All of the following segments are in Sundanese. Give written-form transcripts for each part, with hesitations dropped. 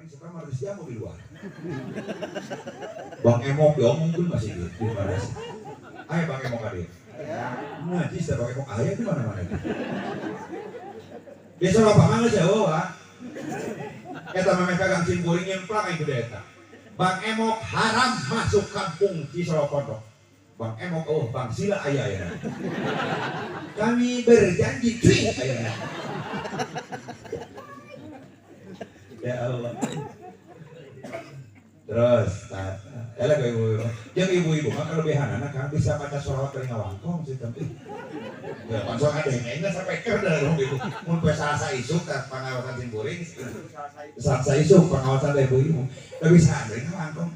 Paling suka martis jamu di luar. Bang Emok diomongkeun masih di mana sih? Ayo Bang Emok ade. Najis da Bang Emok aya di mana-mana. Biasa lapangan geus eueuh ah. Eta memeh kagang sim kuring nyemplang aing gede eta. Bang Emok haram masuk kampung Cisorokondo. Bang Emok oh Bang Sila aya ya. Kami berjanji cuy aya. Ya Allah. Terus, elek ibu-ibu. Jeung ibu-ibu mah kelebihanana kan bisa maca sholawat dari ngawangkong sih tapi. Ya langsung ada yang lainnya sampai dah dong gitu. Mun poe Salasa isuk tah pangawasan sim kuring. Salasa isuk pangawasan da ibu-ibu. Teu bisa dari ngawangkong.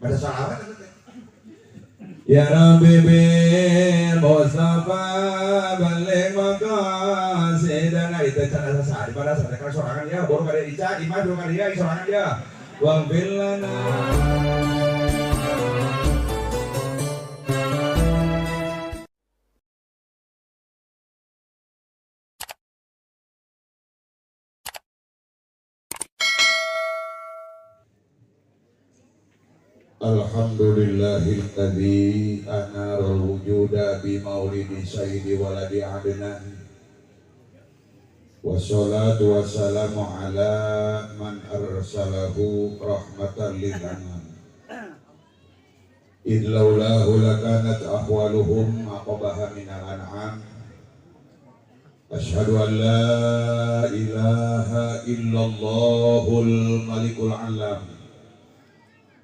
Maca sholawat eta teh. Ya Rabbi bil Mustafa balligh maqasidana itu can asa sahari pada saat kan sorangan ya baru kada Ica Ima baru kada dia sorangan dia waghfir lana. Alhamdulillahilladzi anarul wujuda bi maulidi sayyidi waladi adnan. Wassalatu wassalamu ala man arsalahu rahmatan lil anam. Id laulahu lakanat ahwaluhum aqbaha minal an'am. Asyhadu an la ilaha illallahul malikul alam.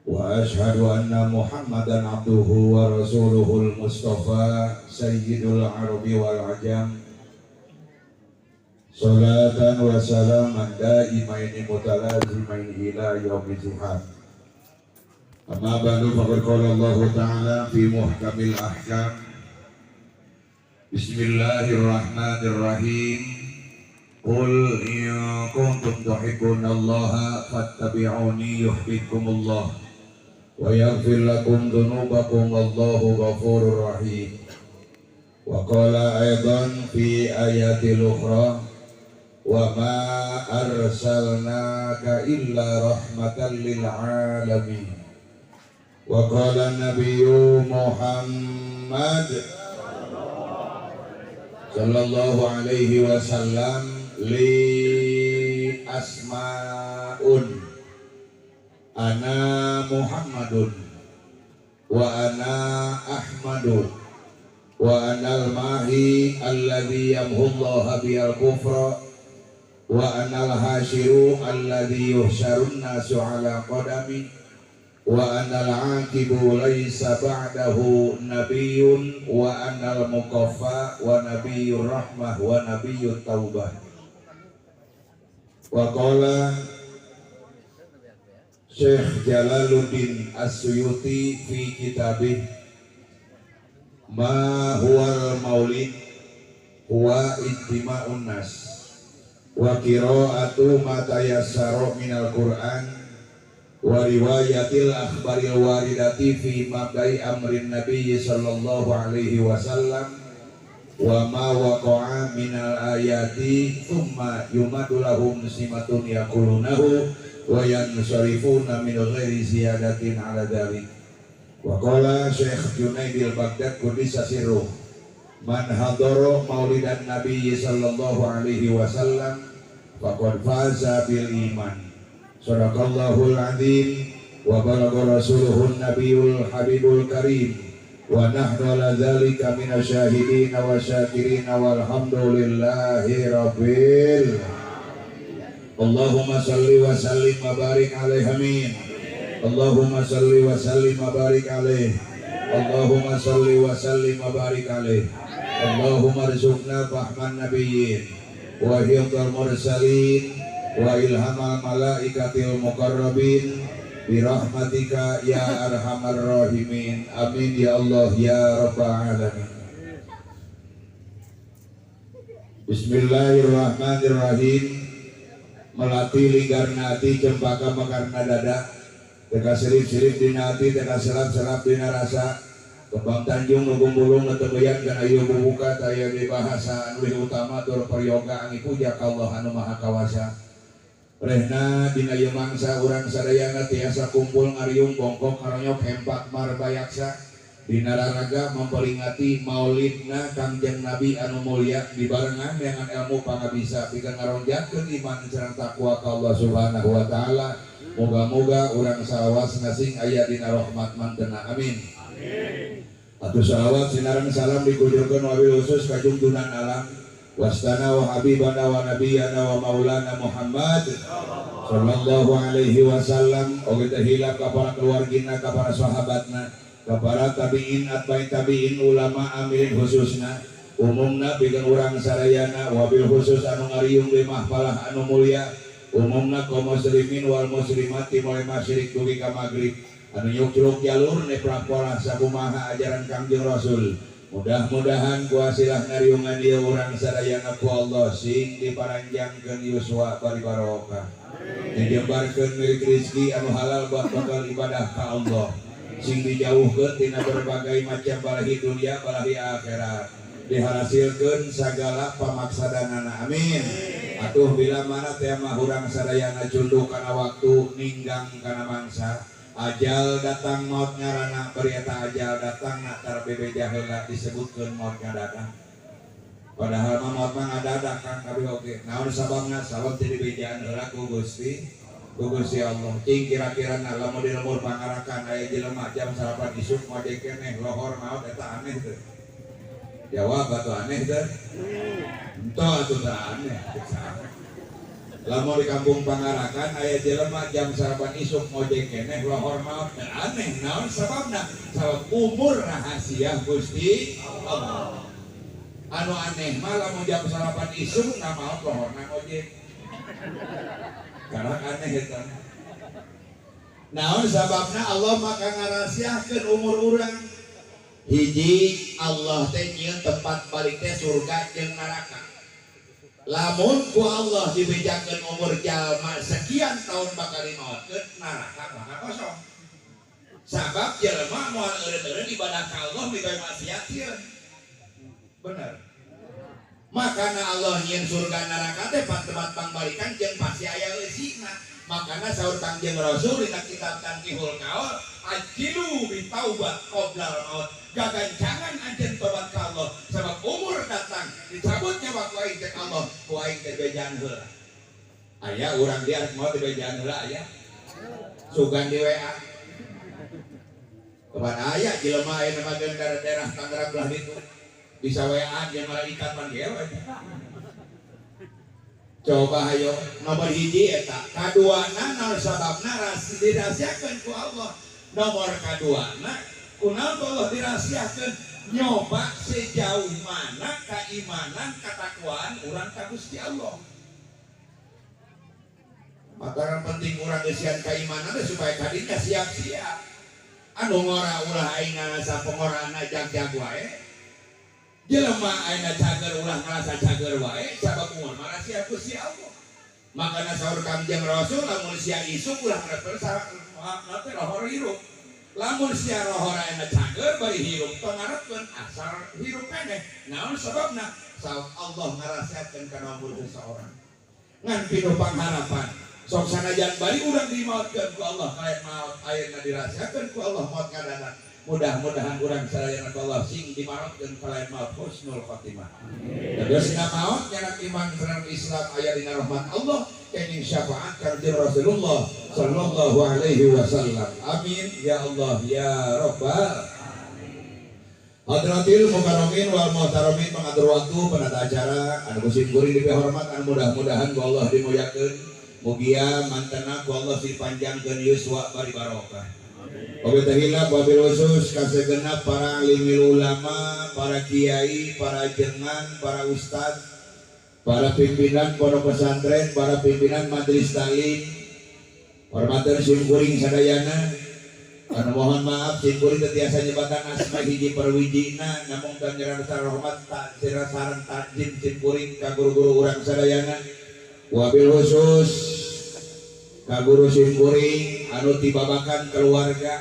Wa asyhadu anna Muhammadan abduhu wa rasuluhul mustafa sayyidul arabi wal ajam. Salatan wa salaman daimaini mutalazimaini ila yaumil zihad. Amma ba'du, faqad qala Allahu ta'ala fi muhkamil ahkam. Bismillahirrahmanirrahim. Qul in kuntum tuhibbunallaha fattabi'uni yuhibbukumullah wa yaghfir lakum dzunubakum wallahu ghafurur rahim. Wa qala aidan fi ayatil ukhra wa ma arsalnaka illa rahmatan lil alamin. Wa qala nabiyyu Muhammad sallallahu alaihi wasallam li asmaun ana Muhammadun wa ana Ahmadu wa anal mahi alladhi yamhullaha biyal kufra wa anal hasyiru alladhi yuhsyarun nasu ala qadami wa anal aqibu laisa ba'dahu nabiyyun wa anal muqaffa wa nabiyyur rahmah wa nabiyyut taubah. Wa qala Syekh Jalaluddin As-Suyuti fi kitabih ma huwal maulid huwa ijtima'un nas wa qira'atu ma tayassara minal Qur'an wa riwayatil akhbaril waridati fi mabda'i amrin nabiyyi sallallahu alaihi wasallam wa ma waqa'a minal ayati thumma yumadu lahum simatun yaqulunahu wa yansarifuna min ghairi ziyadatin ala dzalik. Wa qala Syekh Junaidil Baghdad qudisa sirruh man hadara maulidan nabiyyi sallallahu alaihi wasallam faqad faza bil iman. Sadaqallahul azim wa balagha rasuluhun nabiyul habibul karim wa nahnu ala dzalika minasyahidin wa syakirin walhamdulillahi rabbil. Allahumma salli wa sallim wa barik alaihi amin. Allahumma salli wa sallim wa barik alaihi. Allahumma salli wa sallim wa barik alaihi. Allahumma rzuqna fahman nabiyyin wa hifdzal mursalin wa ilhamal malaikatil muqarrabin bi rahmatika ya arhamar rahimin. Amin ya Allah ya rabbal alamin. Bismillahirrahmanirrahim. Melati linggarna hati, cempaka mekarna dada, teka selip-selip dina hati, teka selap-selap dina rasa. Kembang Tanjung nugum bulung netebeyan kana ieu bubuka taya di bahasa anu utama tur peryoga angi puja ka Allah anu maha kawasa. Rehna dina ieu mangsa urang sadayana tiasa kumpul ngariung bongkok karonyok hempak marbayaksa dina raraga memperingati maulidna Kangjeng Nabi anu mulia dibarengan dengan ilmu pangabisa pikeun ngaronjatkeun iman sareng takwa ka Allah Subhanahu wa taala. Moga-moga urang salawas ngasing aya dina rahmat mantena, amin. Atuh salawat sinareng salam dikujurkeun wabil khusus ka jungjunan alam wastana wa habibana wa nabiyana wa maulana Muhammad sallallahu alaihi wasallam. Oge teh hilap ka para keluargina, ka para sahabatna, ka para tabiin atbai tabiin, ulama amilin khususna, umumna pikeun urang sadayana wabil khusus anu ngariung di mahfalah anu mulia, umumna kaum muslimin wal muslimat mulai masyrik dugi ka magrib anu nyukluk jalur neprak pola sakumaha ajaran Kangjeng Rasul. Mudah-mudahan kuasilah ngariungan ieu urang sadayana ku Allah sing diparanjangkeun yuswa bari barokah, dijembarkeun milik rezeki anu halal buat bakal ibadah ka Allah, sing dijauhkeun tina berbagai macam balahi dunia balahi akhirat, dihasilkeun sagala pamaksadanana, amin. Atuh bila mana teh mah urang sadayana cunduk kana waktu ninggang kana mangsa ajal datang maut ngarana bari eta ajal datang na tar bebeja heula disebutkeun maut ngadatang, padahal mah maut mah ngadadak kan kabeh oge. Naon sababna? Sabab teu dibejaan heula ku Gusti Allah. Cing kira-kira na lamun di lembur pangarakan aya jelema jam sarapan isuk ngojek keneh lohor maut eta aneh teu? Jawab atuh aneh teu? Henteu atuh teu aneh. Lamun di kampung Pangarakan aya jelema jam sarapan isuk ngojek keneh lohor maut teu aneh. Naon sababna? Sabab umur rahasia Gusti Allah. Anu aneh mah lamun jam sarapan isuk na maot lohorna ngojek. Karena aneh eta. Naon sababna Allah maka ngarahasiakeun umur urang. Hiji, Allah teh nyieun tempat balik teh surga jeung neraka. Lamun ku Allah dibejakeun umur jalma sekian tahun bakal dimaotkeun, neraka bakal kosong. Sabab jelema moal eureun-eureun ibadah ka Allah migawe maksiat sieun. Bener. Makana Allah nyieun surga neraka teh tempat pangbalikan jeung pasti aya eusina. Makana saur Kangjeng Rasul dina kitab Tanqihul Qaul, ajilu bi taubat qoblal maut. Gagancangan anjeun tobat ka Allah sabab umur datang dicabut nyawa ku aing cek Allah, ku aing teh bejaan heula. Aya urang dia mau teh bejaan heula aya. Sugan di WA. Kepada aya jelema aya nama daerah Tangerang belah ditu. Bisa WA jeung malaikat pan geus. Coba hayo nomor hiji eta, kaduana naon sababna dirahasiakeun ku Allah. Nomor kaduana kunaon Allah dirahasiakeun, nyoba sejauh mana keimanan ketakwaan urang ka Gusti Allah. Mataran penting urang geusian keimanan teh supaya kadinya siap-siap. Anu ngora ulah aing ngarasa pengorana jag-jag wae. Jelema ayeuna cager ulah ngarasa cager wae sabab umur mah rahasia Gusti Allah. Makana saur Kangjeng Rasul lamun sia isuk ulah ngarepkeun teh lohor hirup. Lamun sia lohor ayeuna cager bari hirup tong ngarepkeun asal hirup keneh. Naon sababna? Sabab Allah ngarahasiakeun kana umur seseorang. Ngan pinu pangharapan. Sok sanajan bari urang dimaotkeun ku Allah kalayan maot ayeuna dirahasiakeun ku Allah maot ngadadak. Mudah-mudahan urang sadayana ku Allah sing dimarotkeun kalayan maut husnul khotimah. Tegasna maot nyanak iman sareng Islam aya dina rahmat Allah kenging syafaat Kangjeng Rasulullah sallallahu alaihi wasallam. Amin ya Allah ya rabbal Hadratil mukarramin wal muhtaramin, pengatur waktu penata acara anu kusim kuring dipihormat anu mudah-mudahan ku Allah dimuliakeun, mugia mantena ku Allah dipanjangkeun yuswa bari barokah. Wabillahi wabil khusus kasegenap para alimil ulama, para kiai, para jengan, para ustad, para pimpinan pondok pesantren, para pimpinan majelis taklim, hormateun sim kuring sadayana. Anu mohon maaf sim kuring teu tiasa nyebatan asma hiji perwijina, namung teu nyerang rahmat tak sareng takjim sim kuring ka guru-guru urang sadayana. Wabil khusus ka guru sim kuring anu tibabakan keluarga.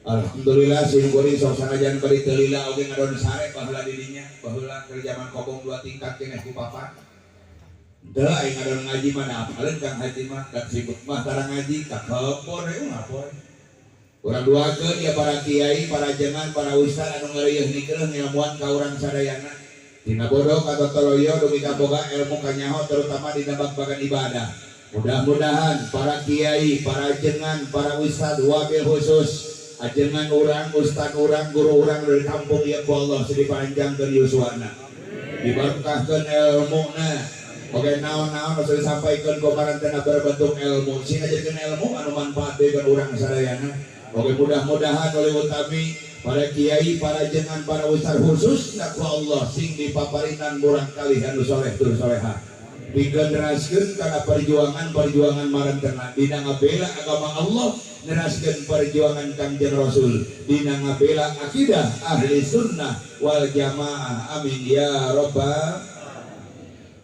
Alhamdulillah sim kuring sok sanajan bari teu lila oge ngadon sare baheula di dinya, baheula keur jaman kobong dua tingkat keneh ku papa. Teu aing ngadon ngaji mah da apaleun Kang Haji mah dak sibuk mah tara ngaji ka kebon we ulah poe. Urang duakeun ya para kiai, para jengan, para ustad anu ngareuyeun nikreuh ngilmuan ka urang sadayana. Dina bodoh ka toloyo dugi ka boga ilmu kanyaho terutama dina bag-bagan ibadah. Mudah-mudahan para kiai, para jengan, para ustad wabil khusus ajengan urang, ustad urang, guru urang dari kampung ieu ku Allah sing dipanjangkeun yuswana. Diberkahkeun ilmuna. Oke naon-naon anu disampaikeun ku marantena berbentuk ilmu. Sing ngajarkeun ilmu anu manfaat bagi urang sadayana. Oke mudah-mudahan oleh utami para kiai, para jengan, para ustad khusus ku Allah sing dipaparinan murang kalih anu soleh tur soleha. Digeneraskeun kana perjuangan-perjuangan marantena dina ngabela agama Allah, neraskeun perjuangan Kangjeng Rasul dina ngabela akidah ahli sunnah wal jamaah. Amin ya rabbal.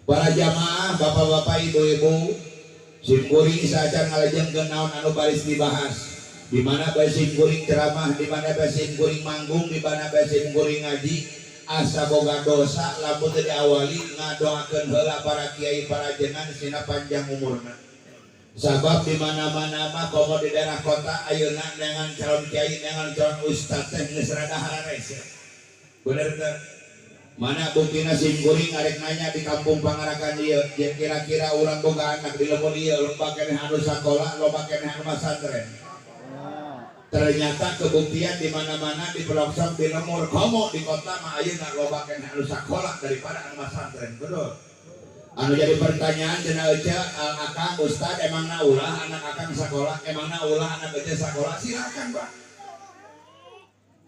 Para jamaah, bapak-bapak, ibu-ibu, simkuring sacan ngalajengkeun naon anu baris dibahas. Di mana bae simkuring ceramah, di mana bae simkuring manggung, di mana bae simkuring ngaji, asa boga dosa lamun teu diawali ngadoakeun heula para kiai, para jengan sina panjang umurna. Sabab di mana-mana mah komo di daerah kota ayeuna neangan calon kiai, neangan calon ustad teh geus rada hararese. Bener teu? Mana buktina simkuring arek nanya di kampung Pangarakan ieu, kira-kira urang boga anak di lembur ieu loba keneh anu sakola, loba keneh anu masantren. Ternyata kebuktian di mana-mana di pelosok di lembur komo di kota mah ayeuna loba keneh anu sakola daripada anu masantren. Betul. Anu jadi pertanyaan cenah euceu akang ustad emangna ulah anak akang sakola, emangna ulah anak euceu sakola? Silakan, Pak.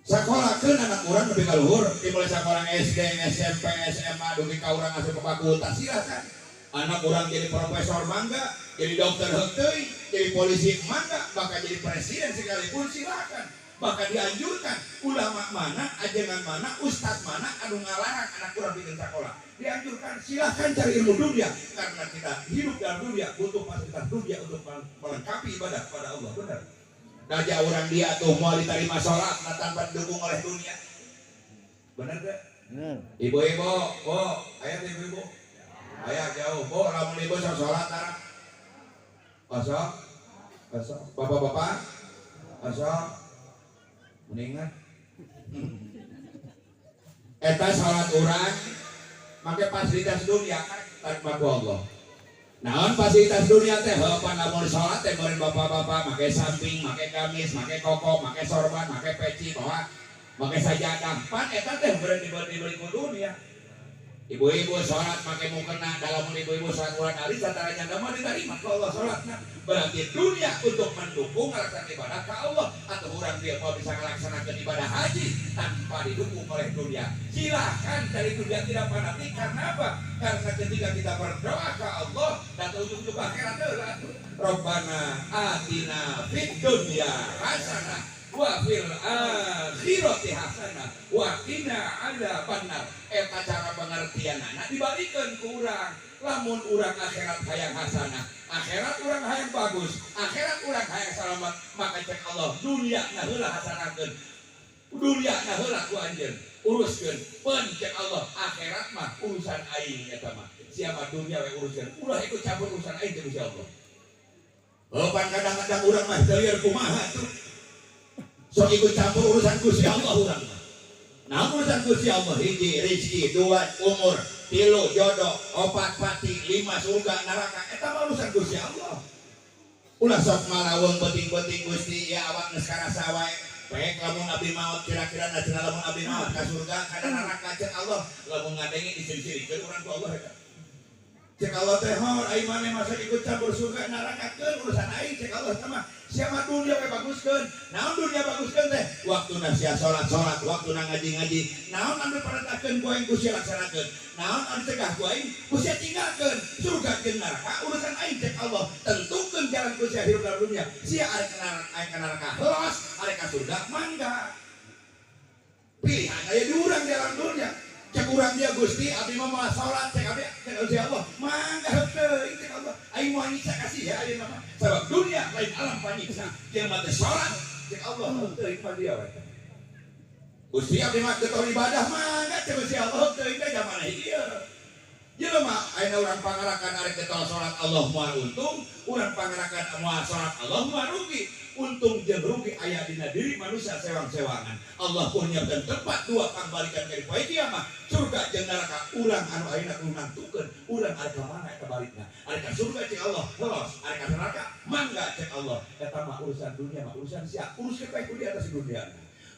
Sakolakeun anak urang lebih ka luhur, dimulai sakola SD, SMP, SMA dugi ka urang asup ke fakultas silakan. Anak urang jadi profesor mangga, jadi dokter heuk teuing, jadi polisi mangga, bahkan jadi presiden sekalipun silakan. Bahkan dianjurkan ulama mana, ajengan mana, ustad mana anu ngalarang anak urang bikin sakola. Dianjurkan silakan cari ilmu dunia karena kita hidup dalam dunia butuh fasilitas dunia untuk melengkapi ibadah kepada Allah. Benar. Raja orang dia tuh mau diterima sholat nah tanpa didukung oleh dunia. Benar gak? Benar. Ibu-ibu, bo, ayah ibu-ibu, ayah jauh, bo, lamun ibu sok sholat tara. Osok, osok, bapak-bapak, osok, mendingan. Eta sholat urang, make fasilitas dunia kan tanpa ku Allah. Naon fasilitas dunia teh heupan lamun salat teh meureun bapak-bapak make samping, make gamis, make koko, make sorban, make peci, bawa make sajadah. Pan eta teh meureun dibeli ku dunia. Ibu-ibu salat make mukena, dalam ibu-ibu salat urang alis satara nyanda mah diterima ku Allah salatna. Berarti dunia untuk mendukung melaksanakan ibadah ka Allah atau urang dia mau bisa melaksanakan ibadah haji tanpa didukung oleh dunia. Silakan cari dunia tidak fanatik karena apa? Karena ketika kita berdoa ke Allah dan ujung-ujung akhirat Rabbana atina fid dunya hasanah wa fil akhirati hasanah wa qina adzabannar. Eta cara pengertianana dibalikeun ku urang. Lamun urang akhirat hayang hasanah, akhirat urang hayang bagus, akhirat urang hayang selamat, maka cek Allah dunia na heula hasanahkeun. Dunia na heula ku anjeun, uruskeun. Peun cek Allah akhirat mah urusan aing eta mah. Siapa dunia we uruskeun, ulah ikut campur urusan aing jeung Gusti Allah. Heupan kadang-kadang urang mah teu lieur kumaha tuh. Sok ikut campur urusan Gusti Allah urang mah. Nah urusan Gusti Allah hiji rezeki, dua umur, tilu jodoh, opat pati, lima surga neraka. Eta mah urusan Gusti Allah. Ulah sok malaweng penting-penting Gusti ya awak geus karasa wae. Baik lamun abdi maot kira-kira cenah lamun abdi maot ka surga ka neraka cek Allah. Lamun ngadenge disirikeun urang ku Allah eta. Cek Allah teh hor ai maneh masa ikut campur surga neraka keun urusan aing cek Allah teh mah. Siapa dunia we baguskeun? Naon dunia baguskeun teh? Waktuna sia salat-salat, waktuna ngaji-ngaji. Naon anu diperintahkeun ku aing ku sia laksanakeun. Naon anu dicegah ku aing ku sia tinggalkeun. Surga jeung neraka urusan aing cek Allah. Tentukeun jalan ku sia hidup dalam dunia. Sia arek ka neraka los, arek ka surga mangga. Pilihan aya di urang dalam dunia. Cek urang dia Gusti abdi mah moal salat cek abdi cek Gusti Allah mangga heuh cek Allah aing moal nyiksa kasih ya ayeuna mah sabab dunia lain alam panyiksa jelema teh salat cek Allah teuing mah dia we Gusti abdi mah getol ibadah mangga cek Gusti Allah teuing teh zaman ieu. Jelema ayeuna urang pangarakan arek getol salat Allah moal untung, urang pangarakan moal salat Allah moal rugi. Untung jeung rugi aya dina diri manusia sewang-sewangan. Allah pun nyiapkeun tempat dua kang balikan ka poe kiamat, surga jeung neraka. Urang anu ayeuna kudu nangtukeun urang arek ka mana eta balikna. Arek ka surga cek Allah, lolos. Arek ka neraka, mangga cek Allah. Eta mah urusan dunia mah urusan sia. Uruskeun bae di atas dunia.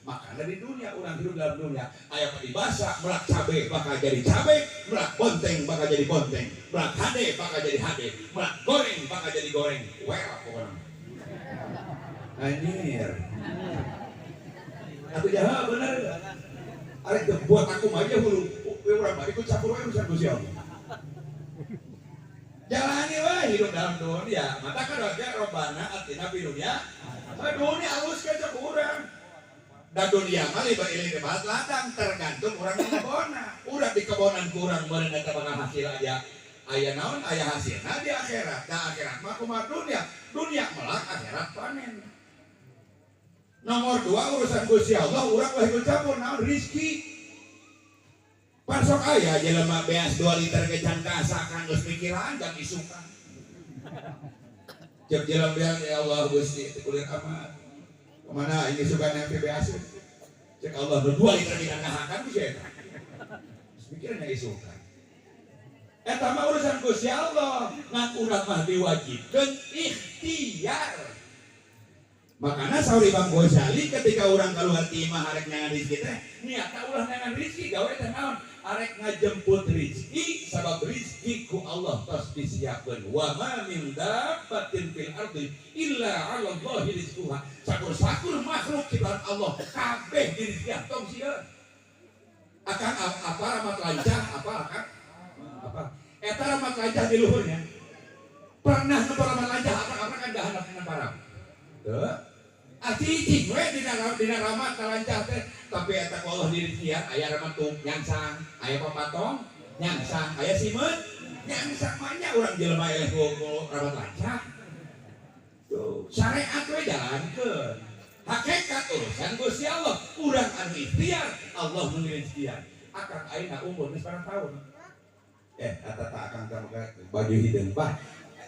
Makanya di dunia orang hidup dalam dunia aya paribasa melak cabe bakal jadi cabe, melak bonteng bakal jadi bonteng, melak hade bakal jadi hade, melak goreng bakal jadi goreng. Well pokoknya. Anjir. Aku jaha bener. Arek buat aku mah aja hulu. Urang mah ikut campur wae urusan Gusti Allah. Jalani wae hidup dalam dunia. Mata kan robbana atina fid dunya. Dunia alus ka cek urang. Dan dunia mah liba iling dibahas ladang tergantung orang di kebona. Urang di kebonan kurang meureun eta bakal hasil aja. Aya naon aya hasilna di akhirat. Da akhirat mah kumaha dunia. Dunia melak akhirat panen. Nomor 2 urusan Gusti Allah urang ulah ikut campur naon rezeki. Parsok aya jelema beas 2 liter ge can kaasakan geus mikiran jam isukan. Cek jelema beas ya Allah Gusti teu kulir amat. Kemana ini suka nempe beas? Cek Allah 2 liter dina ngahakan bisa eta. Geus mikirna isukan. Eta mah urusan Gusti Allah, ngan urang mah diwajibkeun ikhtiar. Makana saur Imam Ghazali ketika urang keluar ti imah arek neangan rezeki teh, niatna ulah neangan rezeki gawe teh naon? Arek ngajemput rezeki sabab rezeki ku Allah tos disiapkeun. Wa ma min dabbatin fil ardi illa 'ala Allahi rizquha. Sakur-sakur makhluk ciptaan Allah kabeh dirizkian tong sieun. Akang apa ramat lancah apa akang? Apa? Eta ramat lancah di luhurnya. Pernah nempo ramat lancah apa-apa kan dahanap parang. Teu. Acicing we dina ramat lancah teh, tapi eta ku Allah dirizkian aya ramat tung nyangsang, aya papatong nyangsang, aya simeut nyangsang mah urang jelema eleh ku ramat lancah. Tuh, syariat we jalankeun. Hakikat urusan Gusti Allah, urang anu ikhtiar, Allah nu ngrizkian. Akang ayeuna umur geus barang tahun. Eta tak akang teh make baju hideung bah.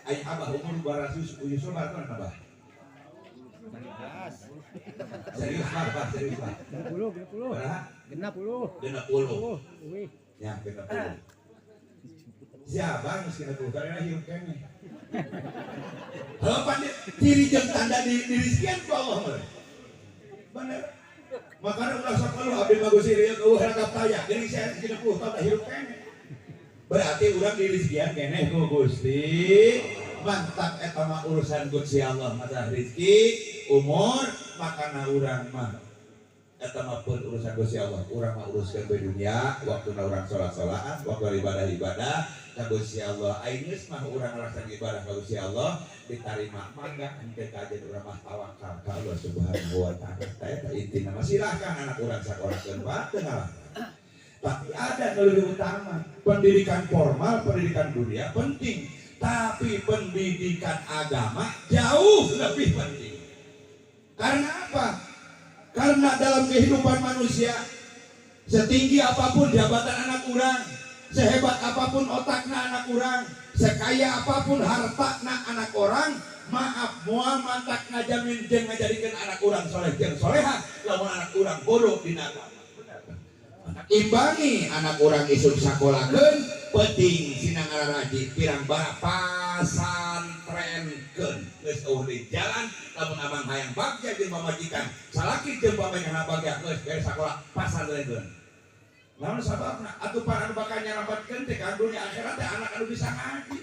Ai abah umur 200 yusuf barang abah. Serius bah, bah serius bah. 60, 60. Berapa? 60. 60. Wih. Ya, 60. Siapa geus 60 karena hirup keneh. Heuh pan ciri jeung tanda di rizkian ku Allah mah. Bener. Makana ulah sok keluh abdi mah Gusti rieu eueuh ragap taya. Jadi saya 60 tahun hirup keneh. Berarti urang di rizkian keneh ku Gusti. Mantap eta mah urusan Gusti Allah masalah rezeki, umur, makana urang mah eta mah pun urusan Gusti Allah. Urang mah uruskeun we dunia, waktuna urang salat-salatan, waktu ibadah-ibadah ka Gusti Allah. Ai geus mah urang ngalaksanakeun ibadah ka Gusti Allah, ditarima mangga henteu kajen urang mah tawakal ka Allah Subhanahu wa taala. Eta intina mah silahkan anak urang sakolahkeun wae teu ngalah. Tapi ada yang lebih utama, pendidikan formal, pendidikan dunia penting, tapi pendidikan agama jauh lebih penting. Karena apa? Karena dalam kehidupan manusia, setinggi apapun jabatan anak urang, sehebat apapun otakna anak urang, sekaya apapun hartana anak orang, maaf moal mantak ngajamin jeung ngajadikeun anak urang soleh jeung soleha, lamun anak urang bodoh dina agama. Imbangi anak urang isuk sakolakeun, penting sina ngararaji pirang bara pasantrenkeun. Geus eueuh di jalan lamun abang hayang bagja jeung pamajikan, salaki jeung pamajikan bagja geus beres sakola pasantrenkeun. Naon sababna? Atuh para anu bakal nyalametkeun teh ka dunia akhirat teh anak anu bisa ngaji.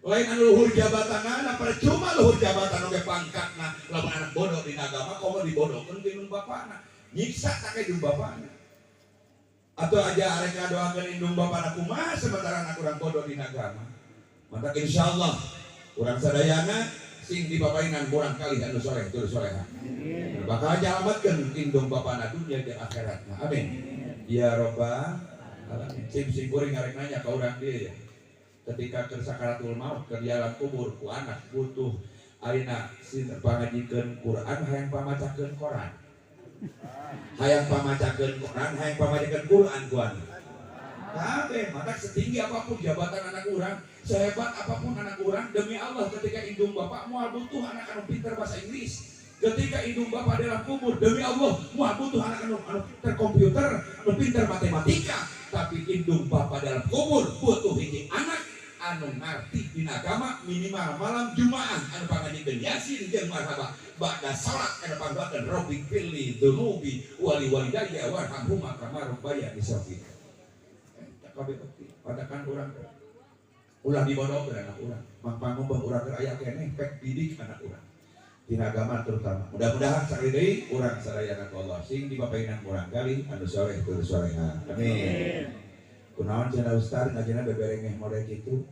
Lain anu luhur jabatanana, percuma luhur jabatan oge pangkatna, lamun anak bodoh dina agama komo dibodohkeun ku indung bapana. Nyiksa take indung bapana. Atau aja arek ngadoakeun indung bapana kumaha sementara anak urang bodoh dina agama. Maka insyaallah urang sadayana sing dibapainan murang kali anu soleh tur soleha. Bakal nyalametkeun indung bapana dunia jeung akhiratna. Amin. Ya robbal alamin. Sim kuring arek nanya ka urang dieu ya. Ketika keur sakaratul maut keur di alam kubur ku anak butuh ayeuna sin pangajikeun Quran hayang pamacakeun Quran. Hayang pamacakeun Quran, hayang pamacakeun Quran ku anak. Kabeh mata setinggi apapun jabatan anak urang, sehebat apapun anak urang, demi Allah ketika indung bapak moal butuh anak anu pinter bahasa Inggris. Ketika indung bapak dalam kubur, demi Allah moal butuh anak anu pinter komputer, anu pinter matematika. Tapi indung bapak dalam kubur butuh hiji anak anu ngarti dina agama minimal malam Jumaah anu pangajikeun Yasin jeung marhaba ba'da salat anu pangdoakeun Rabbighfirli dzunubi wali walidayya warhamhuma kama rabbayani shaghira. Kabeh padakan urang ulah dibodohkeun anak urang, mangpang urang keur aya keneh pek didik anak urang dina agama terutama. Mudah-mudahan sakali deui urang sadayana ku Allah sing dipapainan urang kali anu soleh tur soleha. Amin. Kunaon cenah ustaz ngajina beberengeh model kitu?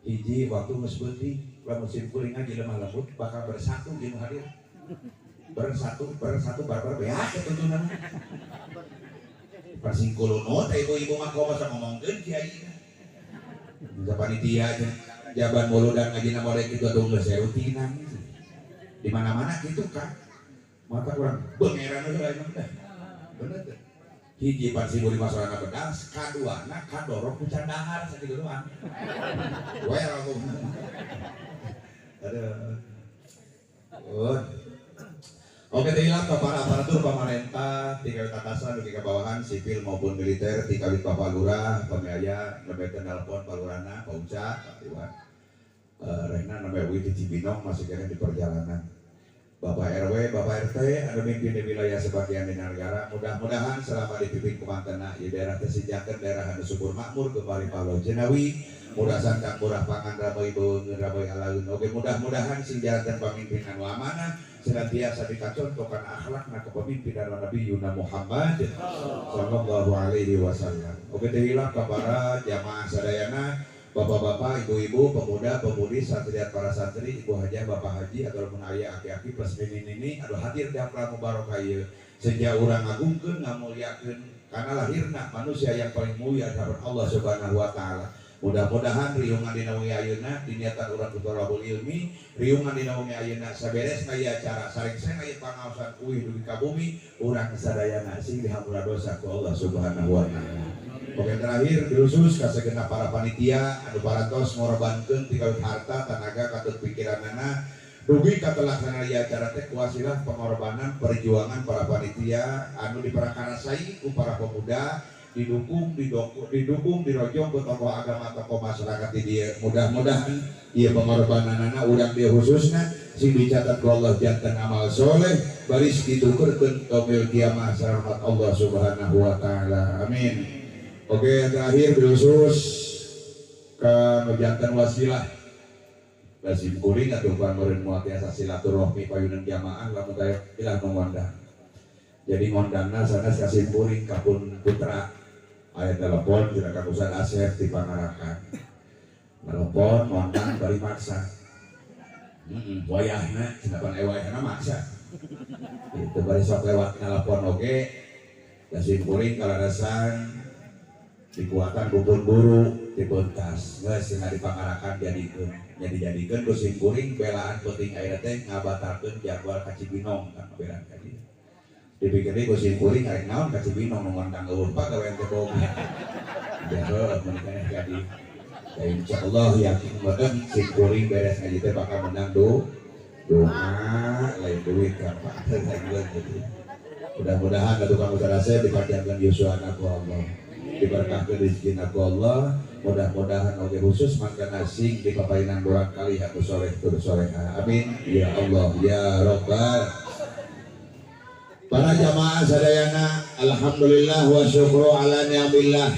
Hiji waktu geus beuting lamun sim kuring ngaji lemah lembut bakal bersatu jeung hadir. Bersatu bersatu barbar beak tuntunan. Pasingkulunut ibu-ibu mah masa ngomongkeun kiai. Bisa panitia jaban muludan ngajina model kitu atuh geus rutinan. Di mana-mana gitu kan. Mata urang bengeran heula emang dah. Bener teh. Hiji pan 1500 sorangan bedas, kaduana kadorong ku can dahar sakitu doang. Well. Aduh. Oke, teh ka para aparatur pamarentah tingkat atasan dugi ka bawahan sipil maupun militer tingkat Bapak Lurah, pamiaya nembe teh nelpon Pak Lurahna, Pak Uca, Pak Iwan. Rehna nembe uih di Cibinong masih keneh di perjalanan. Bapak RW, Bapak RT, anu mimpin di wilayah sebagian di negara, mudah-mudahan selama dipimpin ku mantena di daerah tersejakeun daerah anu subur makmur kembali Palo Jenawi, murah sandang, murah pangan, ramai beuweung, ramai alaun. Oke, mudah-mudahan sing jalankan pamimpin anu amanah, senantiasa dikacontohkan akhlakna kepemimpinan Nabi Yuna Muhammad sallallahu alaihi wasallam. Oke, teh hilap ka para jamaah sadayana, bapak-bapak, ibu-ibu, pemuda, pemudi, santri dan para santri, ibu hajah, bapak haji, ataupun ayah, aki-aki, plus nini-nini, aduh hadir di acara mubarokah ieu. Sehingga urang ngagungkeun, ngamuliakeun, karena lahirna manusia yang paling mulia terhadap Allah Subhanahu wa taala. Mudah-mudahan riungan dina wengi ayeuna diniatan urang ku thalabul ilmi, riungan dina wengi ayeuna saberes ieu acara sarengseng ieu pangaosan uih dugi ka bumi, urang sadayana sing dihampura dosa ku Allah Subhanahu wa taala. Oke, terakhir khusus ka segenap para panitia anu parantos ngorbankeun tinggal harta, tenaga, katut pikiranana dugi ka telaksanana ieu acara teh kuasilah pengorbanan perjuangan para panitia anu diperakarasai ku para pemuda, didukung, didukung, dirojong ku tokoh agama, tokoh masyarakat di dieu. Mudah-mudahan ieu pengorbananana urang dieu khususna sing dicatat ku Allah janten amal soleh baris ditukerkeun yaumil kiamah sareng rahmat Allah Subhanahu wa taala. Amin. Oke, yang terakhir khusus ke janten wasilah Lazim kuring atau bukan meureun moal tiasa silaturahmi payunan jamaah lamun teh ilah nu ngondang. Jadi ngondangna sanes ka simkuring kapun putra. Aya telepon cenah ka Ustaz Asep di Pangarakan. Telepon ngondang bari maksa. Wayahna cenah pan wayahna maksa. Itu bari sok lewat telepon oge. Lazim kuring kalarasan dikuatan kupun buru dipentas geus cenah di Pangarakan jadikeun. Jadi-jadikeun ku simkuring belaan penting ayeuna teh ngabatalkeun jadwal ka Cibinong kan belaan ka dieu. Dipikir deui ku simkuring arek naon ka Cibinong nu ngondang eueuh pagawean teh boga. Ya heuh mun keneh jadi. Ya insyaallah yakin meureun simkuring beres ngaji teh bakal menang doa lain duit kan Pak. Gitu. Mudah-mudahan ka tukang usaha saya dipanjangkeun yuswana ku Allah. Diberkahkeun rezekina ku Allah. Mudah-mudahan oge khusus makan asing di papainan urang kali anu soleh tur soleha. Amin ya Allah ya Rabbal. Para jamaah sadayana, alhamdulillah wa syukru ala ni'amillah.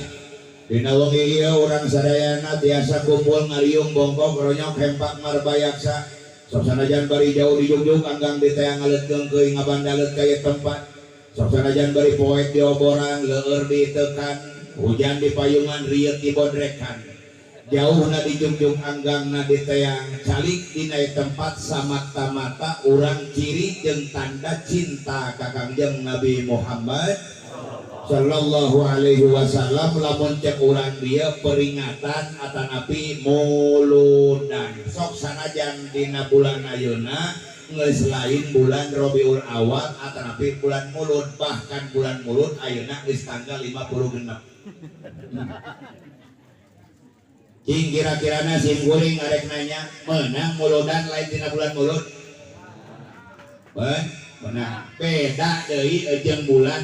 Dina wengi ieu urang sadayana tiasa kumpul ngariung bongkok ronyok hempak marbayaksa. Sok sanajan bari jauh dijugjug anggang diteang ngaleutkeun keuing ngabandaleut ka ieu tempat. Sok sanajan bari poek dioboran leueur ditekan, hujan di payungan rieut dibodrekan. Jauhna dijungjung anggangna diteang calik dina tempat samata-mata urang ciri jeung tanda cinta ka Kangjeng Nabi Muhammad sallallahu alaihi wasallam. Lamun cek urang dieu peringatan atanapi muludan. Sok sanajan dina bulan ayeuna geus lain bulan Rabiul Awal atanapi bulan Mulud, bahkan bulan Mulud ayeuna geus tanggal 56. Cing kira-kirana sim kuring arek nanya menang muludan lain dina bulan mulud. Menang. Beda deui jeung bulan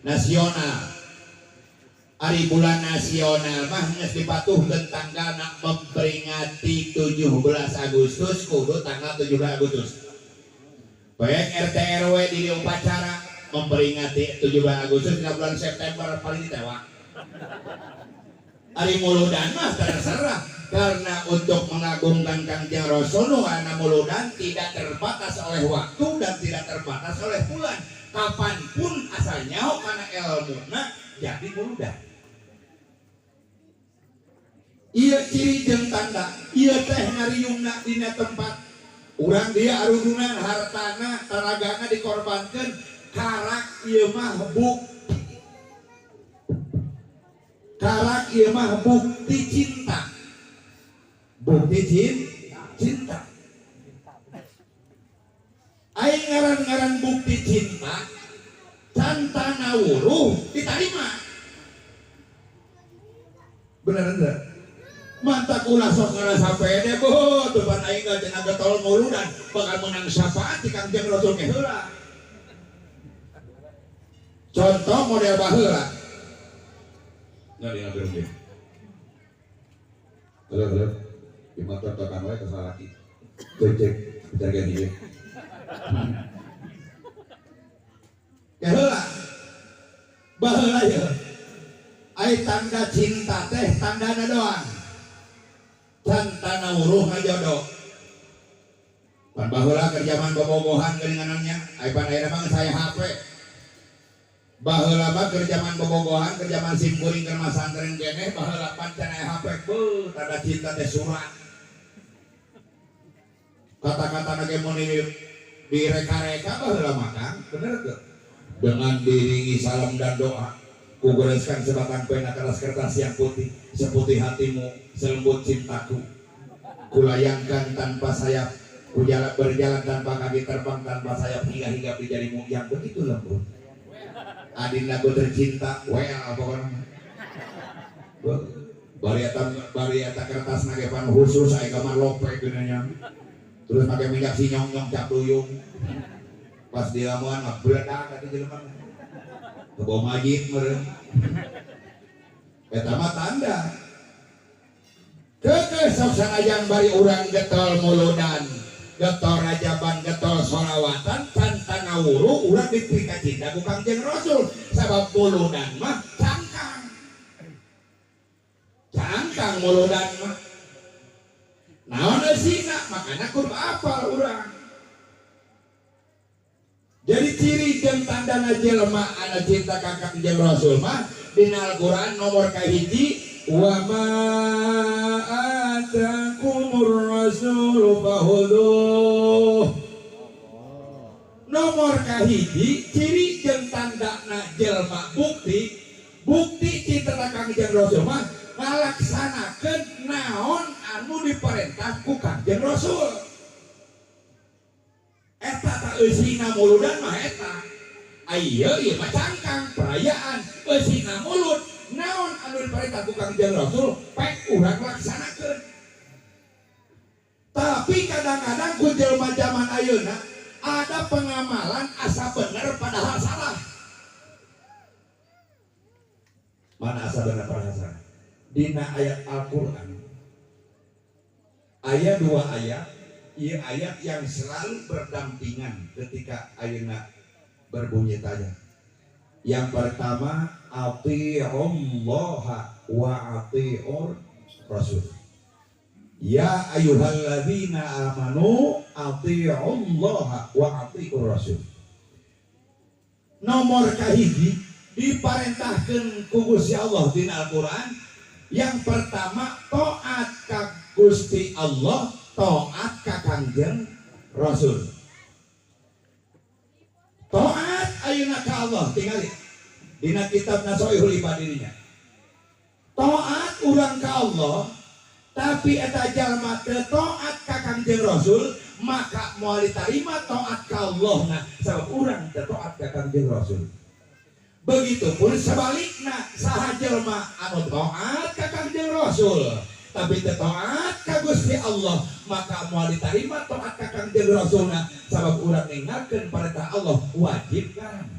nasional. Ari bulan nasional mah geus dipatuhkeun tanggalna memperingati 17 Agustus kudu tanggal 17 Agustus. Baik RT RW di upacara memperingati 17 Agustus dina bulan September paling ditewak. Ari muludan mah terserah karena untuk mengagungkan Kangjeng Rasul ana muludan tidak terbatas oleh waktu dan tidak terbatas oleh bulan. Kapanpun asal nyaho kana elmuna jadi muludan. Ieu ciri jeung tanda, ieu teh ngariungna dina tempat urang dia arudunan hartana tanagana dikorbankeun karak ieu mah bukti. Karak ieu mah bukti cinta. Bukti cinta. Aing ngaran-ngaran bukti cinta can tanawuruh ditarima. Bener henteu? Mantak ulah sok ngarasa pede beuh tuh pan aing geus cenah getol muludan bakal menang syafaat ti Kangjeng Rasul ge heula. Contoh model baheula. Nggak diambil deh. Halo, halo. Di motor tokan wae ke salaki. Cek cek, bicara gini. Keheula. Baheula ye. Ai tanda cinta teh tandana doang. Can tanawuruh ngajodoh. Pan baheula keur jaman bobogohan geuningannya, ai pan ayeuna mah saya HP. Baheula mah keur jaman bobogohan, keur jaman sim kuring keur masantren keneh, baheula pan can aya HP, beuh tanda cinta teh surat. Kata-kata ge mun direka-reka baheula mah Kang, bener teu? Dengan diiringi salam dan doa, kugoreskan sebatang pena kertas yang putih, seputih hatimu, selembut cintaku. Kulayangkan tanpa sayap, kujalan berjalan tanpa kaki, terbang tanpa sayap hingga hingga di jarimu yang begitu lembut. Adinda ku tercinta, well pokoknya. Bari eta kertas nagepan khusus aya gambar lope geunanya. Terus make minyak si nyong-nyong cap duyung. Pas dilamuan mah beledak atuh jelema. Kebawa majid meureun. Eta mah tanda. Keukeuh sok sanajan bari urang getol muludan, getol rajaban, getol sholawatan, can tanawuru urang dipika cinta ku Kangjeng Rasul. Sabab muludan mah cangkang. Cangkang muludan mah. Naon eusina makana kudu apal urang. Jadi ciri jeung tandana jelema anu cinta ka Kangjeng Rasul mah dina Al-Qur'an nomor kahiji wa ma atakumur rasulu fakhudhuh. Nomor kahiji ciri jeung tandana jelema bukti bukti cinta ka Kangjeng Rasul mah ngalaksanakeun naon anu diperintah ku Kangjeng Rasul. Eta tak eusina muludan mah eta. Ayeuna ieu mah cangkang perayaan eusina mulut naon anu diperintah ku Kangjeng Rasul pek urang laksanakeun. Tapi kadang-kadang ku jelema zaman ayeuna ada pengamalan asa bener padahal salah. Mana asa bener padahal salah? Dina ayat Al-Qur'an ayat dua ayat, iya ayat yang selalu berdampingan ketika ayeuna berbunyi tanya. Yang pertama, atiullaha wa atiur rasul. Ya ayyuhalladzina amanu atiullaha wa atiur rasul. Nomor kahiji diparentahkeun ku Gusti Allah dina Al-Qur'an. Yang pertama taat ka Gusti Allah, taat ka Kangjeng Rasul. Taat ayeuna ka Allah tingali dina kitab Nasoihul Ibad dirinya. Taat urang ka Allah, tapi eta jalma teu taat ka Kangjeng Rasul, maka moal ditarima taat ka Allah. Nah, sabab urang teu taat ka Kangjeng Rasul. Begitupun sebaliknya saha jelma anu taat ka Kangjeng Rasul tapi teu taat ka Gusti Allah maka moal ditarima taat ka Kangjeng Rasulna sabab urang ninggalkeun perintah Allah wajib kan.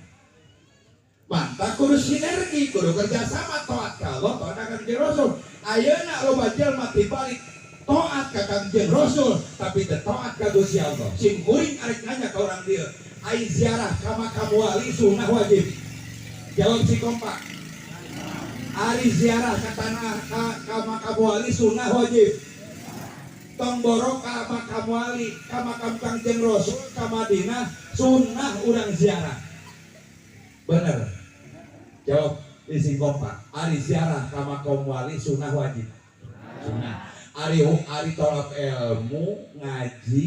Mantap kudu sinergi kudu kerjasama taat ka Allah taat ka Kangjeng Rasul. Ayeuna loba jelma tibalik taat ka Kangjeng Rasul tapi teu taat ka Gusti Allah. Sim kuring arek nanya ka urang dieu, ai ziarah ka makam wali sunnah wajib? Jawab si kompak. Ari ziarah ka tanah ka makam wali sunnah wajib. Tong borok ka makam wali, ka makam Kangjeng Rasul, ka Madinah sunnah urang ziarah. Bener. Jawab di sing kompak. Ari ziarah ka makam wali sunnah wajib. Sunnah. Ari tolak ilmu ngaji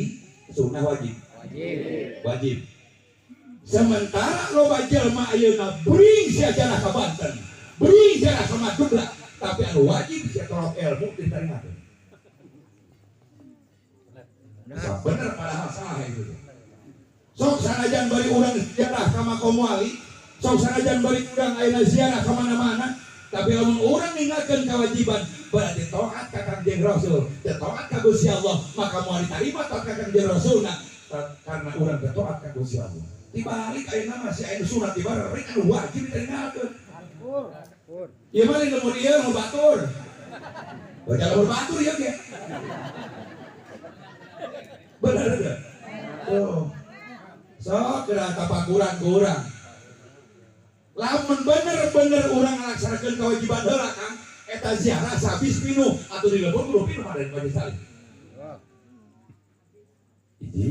sunnah wajib. Wajib. Wajib. Sementara loba jelma ayeuna beuring sia jarah ka Banten, beuring ziarah ka Madura, tapi anu wajib sia tolak ilmu ditaringakeun. Bener padahal salah itu. Sok sanajan bari urang ziarah ka makam wali, sok sanajan bari urang ayeuna ziarah ka mana-mana, tapi lamun urang ninggalkeun kewajiban berarti taat ka Kangjeng Rasul, teu taat ka Gusti Allah, maka moal ditarima taat ka Kangjeng Rasulna karena urang teu taat ka Gusti Allah. Dibalik ayeuna mah si anu sunat dibareng anu wajib ditinggalkeun. Ieu mah lain lembur ieu lembur batur. Baca lembur batur ieu ge. Bener teu? Tuh. Sok geura tapakuran ku urang. Lamun bener-bener urang ngalaksanakeun kewajiban heula Kang, eta ziarah sabis pinuh atuh di lembur kudu pinuh ada di majelis taklim. Hiji.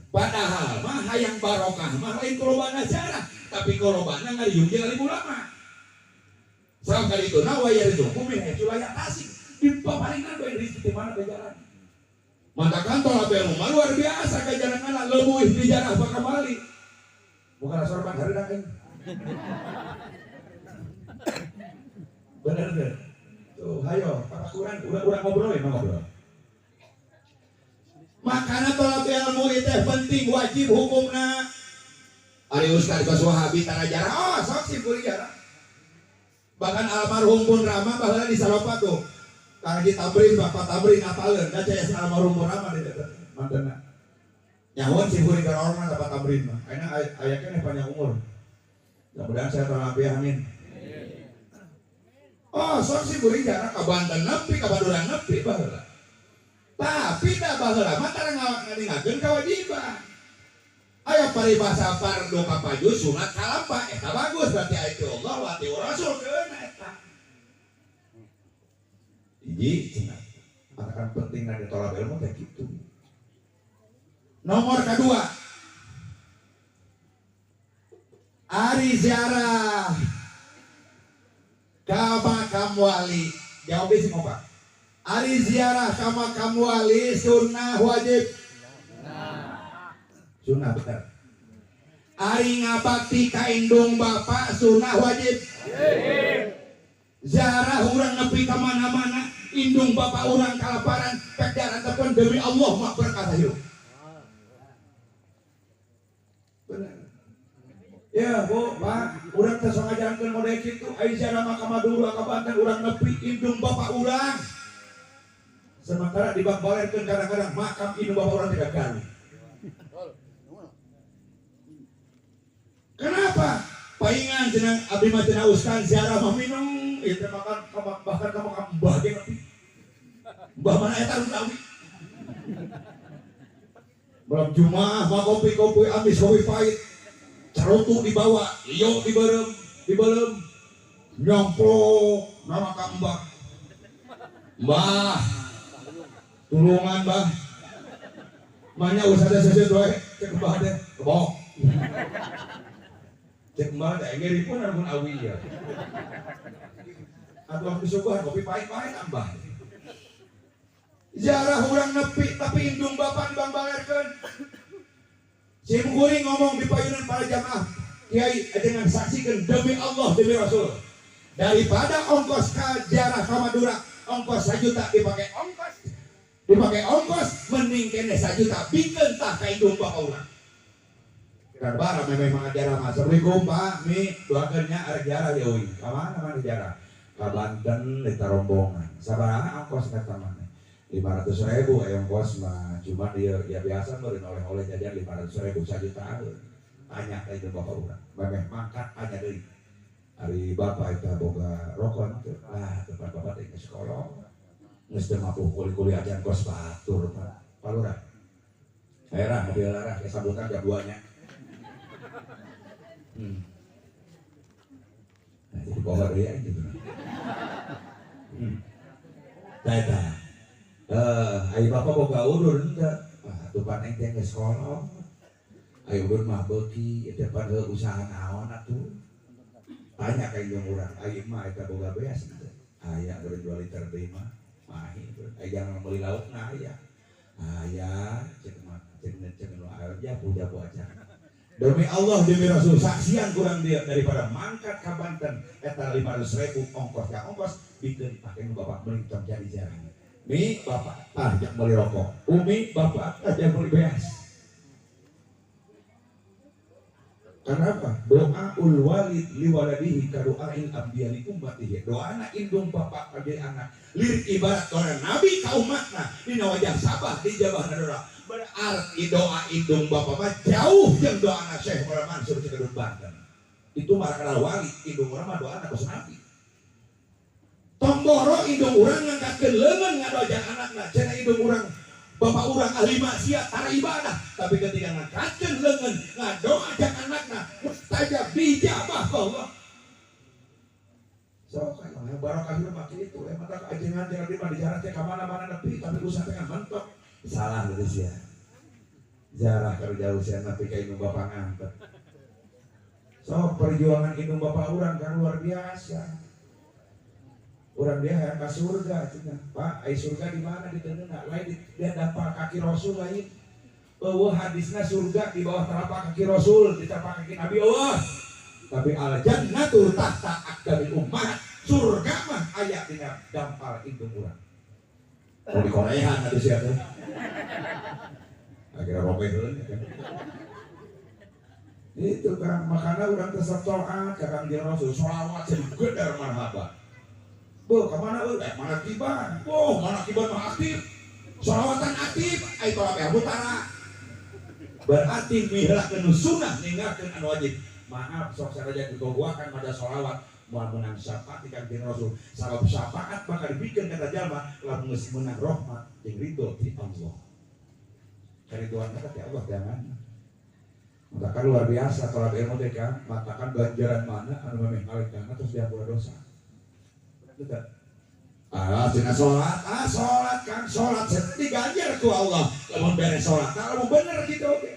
Padahal mah hayang barokah mah lain korobana ziarah, tapi korobana ngariung jeung alim ulama. Sabab kali itu na wayar itu min haitsu la yahtasib. Di paparingan bae rezeki di mana jalan. Maka kan tolak ilmu mah luar biasa kajarangan leuwih di jarah bakamali. Bukan sorban hareudang aing. Bener teu? Tuh, hayo papakuran urang ngobrol ya ngobrol. Makana tolak ilmu itu penting wajib hukumna. Ari ustaz kos Wahabi tara jarah, oh sok sih kuring jarah. Bahkan almarhum pun Rama baheula di Salopa tuh. Kang Haji Tabrin, Bapak Tabrin apaleun da caya almarhum pun Rama di dieu mantena. Nyahoan sih kuring ka orna Bapak Tabrin mah. Ayeuna aya keneh panjang umur. Mudah-mudahan saya tolak amin. Oh sok sih kuring jarah ka Banten nepi ka Baduran nepi baheula. Tapi dah baheula mah tara nganingakeun kewajiban. Aya paribasa fardu kapaju sunat kalampa eta bagus berarti ayat Allah wa ati Rasul keuna eta. Hiji cenah. Matakan pentingna ditolak ilmu teh kitu. Nomor kedua. Ari ziarah ka makam wali. Jawab sih Pak. Ari ziarah ka makam wali sunnah wajib. Sunnah benar. Ari ngabakti ka indung bapak sunnah wajib. Ziarah urang nepi ka mana-mana, indung bapak urang kalaparan, pek darantepan demi Allah mah berkah hirup. Benar. Ya Bu, Pak, urang teh sok ngajarankeun model kitu, ari ziarah mah ka Madura ka Banten urang nepi indung bapak urang. Sementara dibangbalerkeun kadang-kadang makam indung bapak urang tidak galu. Kenapa? Paingan cenah abdi mah cenah ustaz ziarah mah minum, ieu teh makan bahkan ka makam mbah ge nepi. Mbah mana eta nu awi. Malam Jumaah mah kopi-kopi amis kopi pahit. Carutu dibawa, iyo diberem, dibelem. Nyomplok na makam mbah. Mbah. Tulungan mbah. Manya usah teh seseut wae cek mbah teh kebok. Cek mbah teh ngeri pun pun awi ya. Atuh aku disuguhan kopi pahit-pahit ambah. Ziarah urang nepi tapi indung bapak dibangbalerkeun. Sim kuring ngomong di payunan para jamaah kiai dengan saksikan demi Allah demi Rasul. Daripada ongkos ka ziarah ka Madura ongkos 1 juta dipakai ongkos mending kene 1 juta bikeun tah ka indung bapak urang. Kan bara memeh mangajarah mah. Assalamualaikum Pak, mi doakeun nya arek jarah ya euy. Ka mana mana jarah? Ka Banten di rombongan. Sabaraha ongkos kata mana? 500.000 aya ongkos mah. Cuma dia ya biasa meureun oleh-oleh jajan 500.000 sajutaan. Tanya ka itu bapak urang. Memeh mangkat tanya deui. Ari bapak eta boga rokok teu. Ah, tempat bapak teh geus sekolah. Geus teu mampu kuli-kuli ajan kos batur Pak. Pak Lurah. Daerah mobil larah ke sambutan jam 2 nya. Nah, jadi bawa deui aja gitu. Tah eta. Ari bapak boga udun teu. Ah, tupan aing teh geus sekolah. Ari udun mah beuki eta pan heuh usaha naon atuh. Tanya ka indung urang, ari mah eta boga beas teu? Aya beureun 2 liter deui mah. Mahi beureun. Ari jangan meuli lauk na aya. Aya cek mah cek cek nu aja puja-puja aja. Demi Allah demi Rasul saksian kurang dia daripada mangkat ka Banten eta 500.000 ongkos ka ongkos bikeun dipake nu bapak meuli tong jadi jarang. Mi bapak tah jak meuli rokok. Umi bapak tah jak meuli beas. Karena apa? Doa ul walid liwaladihi ka doail anbiya li ummatihi. Doana indung bapak ka anak. Lirik ibarat doa nabi ka umatna dina wajah sabah dijabah doa. Berarti doa indung bapak mah jauh jeung doana Syekh Muhammad Mansur Cikedut Banten. Itu marakana wali indung urang mah doana kos nabi. Tong boro indung urang ngangkatkeun leungeun ngadoa jeung anakna, cenah indung urang bapak urang ahli maksiat tara ibadah, tapi ketika ngangkatkeun leungeun ngadoa jeung anakna mustajab dijabah Allah. So kayak barokah hidup mah kitu, mata ajengan jeung abdi mah dijarah teh ka mana-mana nepi tapi usaha teh mentok. Salah geus sia. Jarah keur jauh sia nepi ka indung bapak ngangkat. So perjuangan indung bapak urang kan luar biasa. Urang dia hayang ka surga cenah. Pak, ai surga di mana di tengah? Lain dia dampal kaki Rasul lain. Eueuh hadisna surga di bawah telapak kaki Rasul, di telapak kaki Nabi eueuh. Tapi al jannatu tahta aqdamil ummahat. Surga mah aya dina dampal indung urang. Oh di Korean atuh sia teh. Akhirnya robeh heula kan. Itu kan makana urang teh sok taat ka Kangjeng Rasul, sholawat segedar marhaba. Boh, kemana euy? Mana kiban? Boh, mana kiban mah aktif. Sholawatan aktif, ai tolak ilmu tara. Berarti mihlakeun sunnah ninggalkeun anu wajib. Maaf sok saraja digogoakan pada sholawat moal meunang syafaat di Kangjeng Rasul. Sabab syafaat bakal dibikeun ka jalma lamun geus meunang rahmat jeung ridho ti Allah. Karidoan ka ti Allah jangan. Matakan luar biasa tolak ilmu teh kan, matakan ganjaran mana anu memeh ngalengkahna terus diampura dosa. Betul. Ah, cenah salat, ah salat kan salat diganjar ku Allah. Lamun beres salat, lamun bener gitu oke.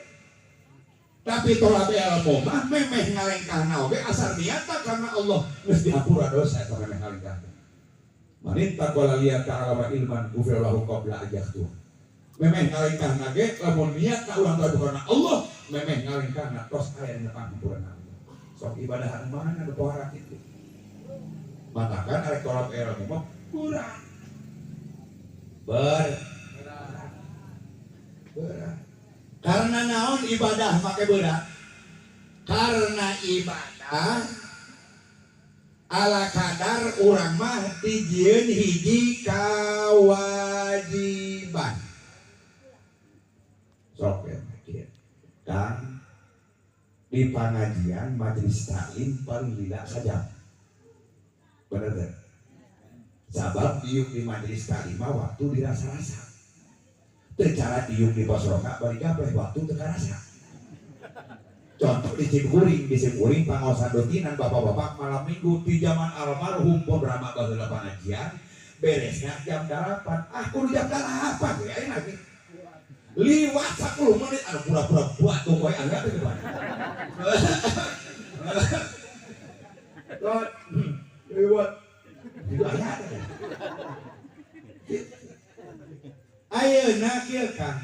Tapi tolak ilmu mah memeh ngalengkahna oge asal niatna karena Allah geus dihapura dosa eta memeh ngalengkahna. Maninta qala liya ta'ala ilman ghufira lahu qabla ajahtu. Memeh ngalengkahna ge lamun niatna urang teh karena Allah, memeh ngalengkahna tos aya dina panghampurana Allah. Sok ibadah anu mana nu pohara kitu. Matakan arek tolak ilmu mah kurang. Berat. Karena naon ibadah make berat? Karena ibadah ala kadar urang mah dijieun hiji kawajiban. Sok ya kieu. Kang di pangajian majelis taklim paling lila sajam. Bener teh? Sabab diuk di majelis taklim mah waktu dirasa-rasa. Teu cara diuk di pos ronda bari gapleh waktu teu karasa. Contoh di Cimkuring pangaosan dotinan bapak-bapak malam minggu di zaman almarhum pun Rama baheula pangajian beresna jam 8. Ah kudu jam 8 we aya lagi. Liwat 10 menit anu pura-pura buat tuh koe anu teh gimana. Lewat itu aya ayeuna kieu Kang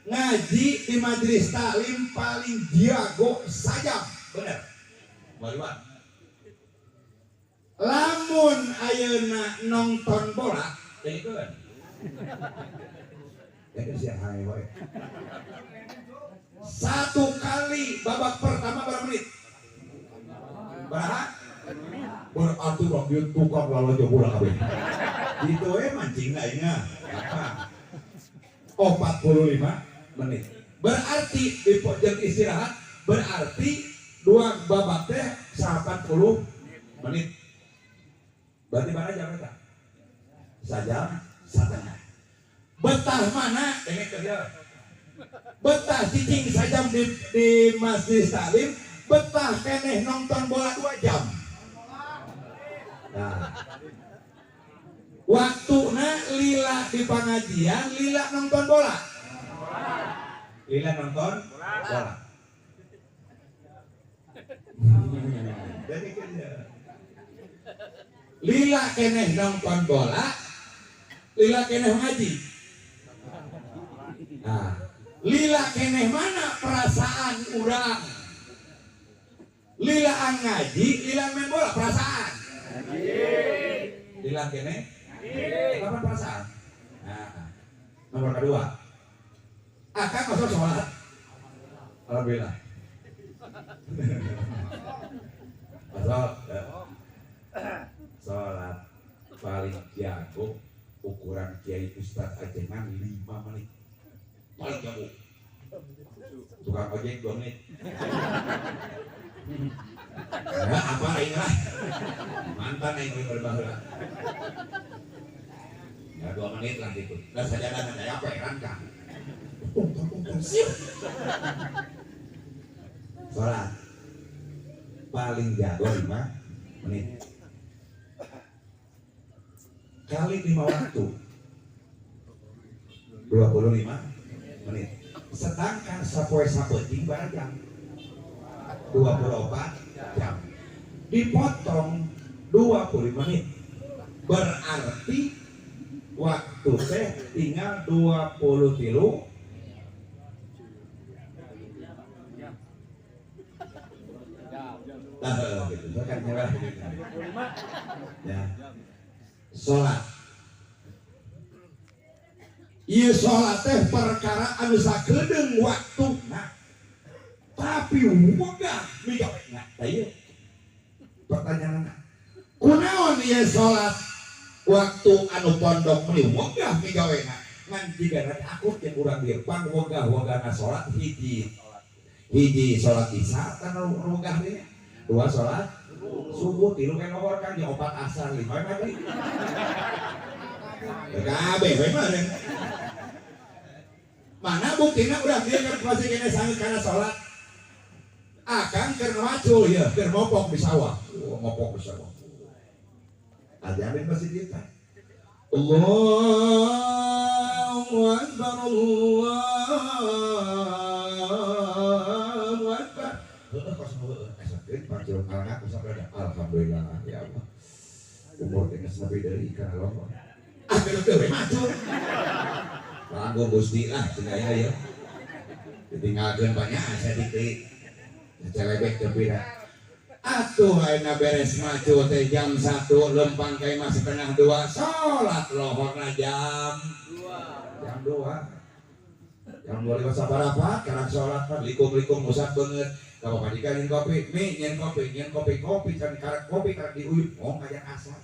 ngaji di majelis taklim paling jago sajam bener baliwan lamun ayeuna nonton bola deungkeun. Satu kali babak pertama berapa menit? Berapa? Berarti waktu tukang lalajo bola kabeh. Gitu mancing lainnya. Apa? 45 menit. Berarti di jam istirahat berarti dua babak teh 80 menit. Berarti mana jam eta? Sajam satengah. Betah mana? Ini kerja. Betah cicing sajam di masjid taklim, betah keneh nonton bola 2 jam. Nah. Waktuna lila di pengajian, lila nonton bola. Lila nonton bola. Jadi kerja. Lila keneh nonton bola, lila keneh ngaji. Nah, lila keneh mana perasaan urang? Lila ngaji, lila main bola perasaan. Lila keneh? Apa perasaan? Nah, nomor kedua. Akang masuk sholat. Alhamdulillah. Masuk. Sholat paling jago ukuran Kiai Ustadz Ajengan 5 menit. Paling jago. Tukang ojek 2 menit. Nah, apa lain lah. Mantan yang berbahaya. Ya 2 menit lah gitu. Lah sajadah saya apa heran kan. Siap. Sholat paling jago 5 menit. Kali 5 waktu 25 menit. Sedangkan sapoe sapeuting barang jam 24 jam. Dipotong 25 menit. Berarti waktu teh tinggal 23. Nah, gitu. Kan ya. Sholat. Iya sholat teh perkara anu sakedeung waktuna. Tapi wegah migawena. Tah ieu pertanyaanna. Kunaon ieu sholat waktu anu pondok meuni wegah migawena? Ngan jigana aku jeung urang dieu pang wegah-wegahna sholat hiji. Hiji sholat isya tan wegah deui. 2 sholat subuh, 3 kan lohor kan, 4 asar, 5 maghrib. Kabeh we mah. Mana buktina urang dieu keur masih kene sangeut kana salat. Akang keur macul ya, keur mopok di sawah. Mopok di sawah. Ajarin masih dieu teh. Allahu akbar, Allahu akbar. Heuh kos heuh. Alhamdulillah ya Allah. Umur teh geus nepi deui kana lohor. Ah geus teu we macul. Panggung Gusti lah cenah ya. Ditinggalkeun banyak saeutik deui. Celebek teu pira. Atuh ayeuna beres macul teh jam 1 lempang ka imah 1:30 salat lohorna jam 2. Jam 2. Jam 2 lewat sabarapat karena salat kan likung-likung usap beungeut. Kalau padikan nyen kopi, mi nyen kopi, kopi kan karek kopi karek diuyup, oh ngajak asar.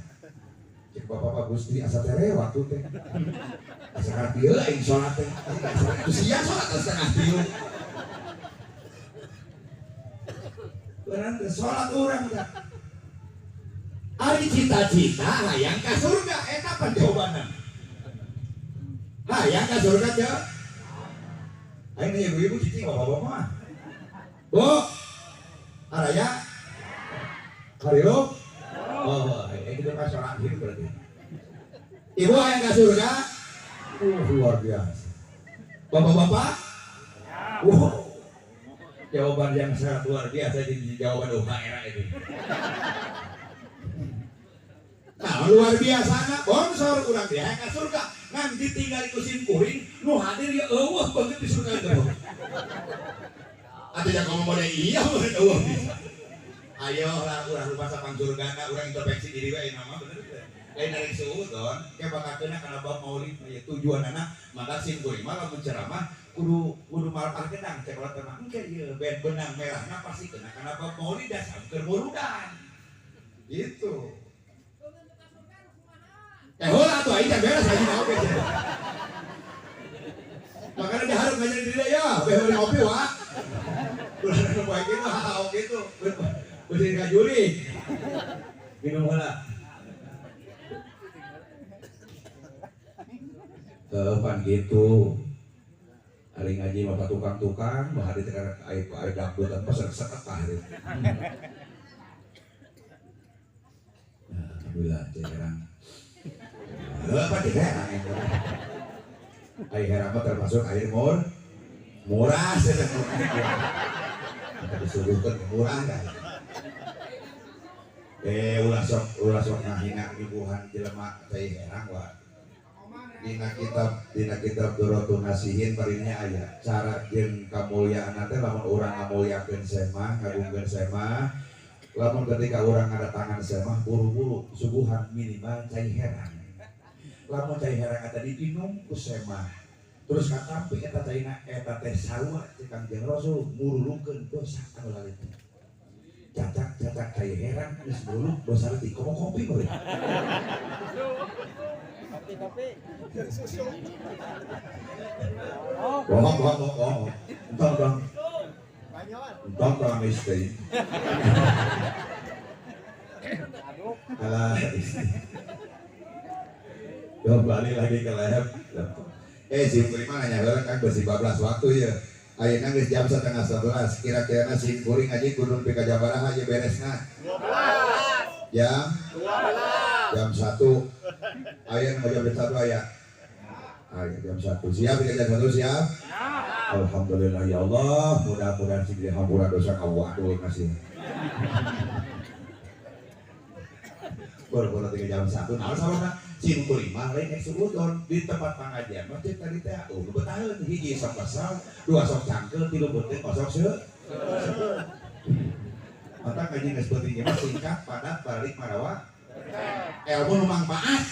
Cek bapak-bapak Gusti asa teh waktu teh. Asa karek dieu aing salat teh. Itu sia salat 2:30. Urang teh salat urang teh. Ari cita-cita hayang ka surga eta pan jawabanna. Hayang ka surga teh. Aing ibu-ibu cicing bapak-bapak mah. Bu, araya, harirup, oh, ini kita sholat hidup berarti. Ibu yang ke surga, luar biasa. Bapak-bapak, jawaban yang sangat luar biasa di jawaban UHR itu. Nah, luar biasa nak bonsor urang dia ke surga, nanti tinggal ikusin kuring, nu hadir ya eueuh begitu di surga itu. Atau yang ngomong mode iya eueuh bisa. Ayo lah urang lupa sapang surgana, urang introspeksi diri we nama bener teh. Lain dari suudon, ke bakal kena kana bab maulid ya tujuanana maka sim kuring mah lamun ceramah kudu kudu malpah genang cek kolot mah engke ieu ben benang merahna pasti kena kana bab maulid samkeun murudan. Gitu. Eh heula atuh aing teh beres aja na oge. Makanya dia harus ngajarin diri ya, beh beli kopi wa. Ulah nu poe kitu ha kitu. Beusi ka juri. Minum heula. Pan gitu. Ari ngaji mah tukang-tukang, mah hari teh kana air air dangdutan pasar seketah gitu. Alhamdulillah herang. Heuh pan herang. Air herang mah termasuk air murah cenah. Kita disuguhkeun murah kan. Ulah sok ngahina nyuguhan jelema cai herang wah. Dina kitab Durratun Nasihin barinya aya cara jeung kamulyaan teh lamun urang ngamulyakeun semah, ngagungkeun semah, lamun ketika urang ngadatangan semah buru-buru suguhan minimal cai herang. Lamun cai herang eta diinum ku semah, terus katampi eta caina eta teh sarua cek Kangjeng Rasul murulukeun dosa anu laleutik. Cacak-cacak cai herang geus muruluk dosa leutik komo kopi meureun. Kopi. Bohong. Entong. Entong tong istri. Alah istri. Kembali lagi ke leher. Sim kuring mah nanya heula kan beusi 14 waktu ya. Ayeuna geus jam 10:30. Kira-kirana sim kuring ngaji kudu nepi ka jam baraha ieu beresna? 12. Jam 12. Jam 1. Aya nu jam 1 aya. Aya jam 1. Siap jam 1 siap? Siap. Alhamdulillah ya Allah, mudah-mudahan sing dihampura dosa ka waduh kasih. Baru tiga jam 1 naon sababna? Sim kuring mah lain eksekutor di tempat pengajian mah cek tadi teh oh nu betaheun hiji sok kesel, dua sok cangkeul, tilu beuteung kosok seu. Mata ngaji geus penting mah singkat, padat, balik marawa. Ilmu nu mangpaat.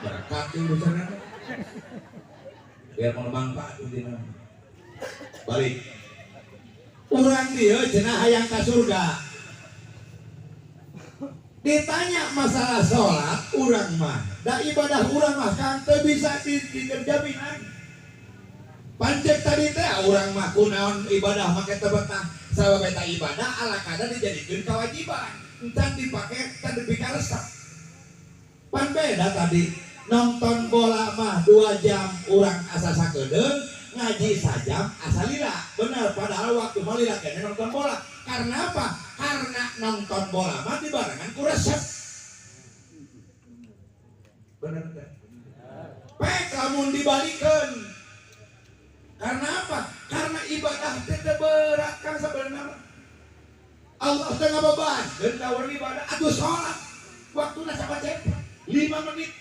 Berkat urusanna. Ilmu nu mangpaat intina. Balik. Urang dieu cenah hayang ka surga. Ditanya masalah sholat, urang mah da ibadah urang mah kan teu bisa dikerjaminan. Pancek tadi teh urang mah kunaon ibadah make teu betah. Sabab eta ibadah ala kadar dijadikeun kewajiban. Encan dipake can dipikaresep. Pan beda tadi nonton bola mah 2 jam urang asa sakedeung, ngaji sajam asa lila. Bener, padahal waktu mah lila kene nonton bola. Karena apa? Karena nonton bola mah dibarengan ku resep. Bener teh? Pek lamun dibalikeun. Karena apa? Karena ibadah teh teu berat kan sebenarnya. Allah teh ngabebankeun ka urang ibadah atuh salat. Waktuna sabacepat 5 menit.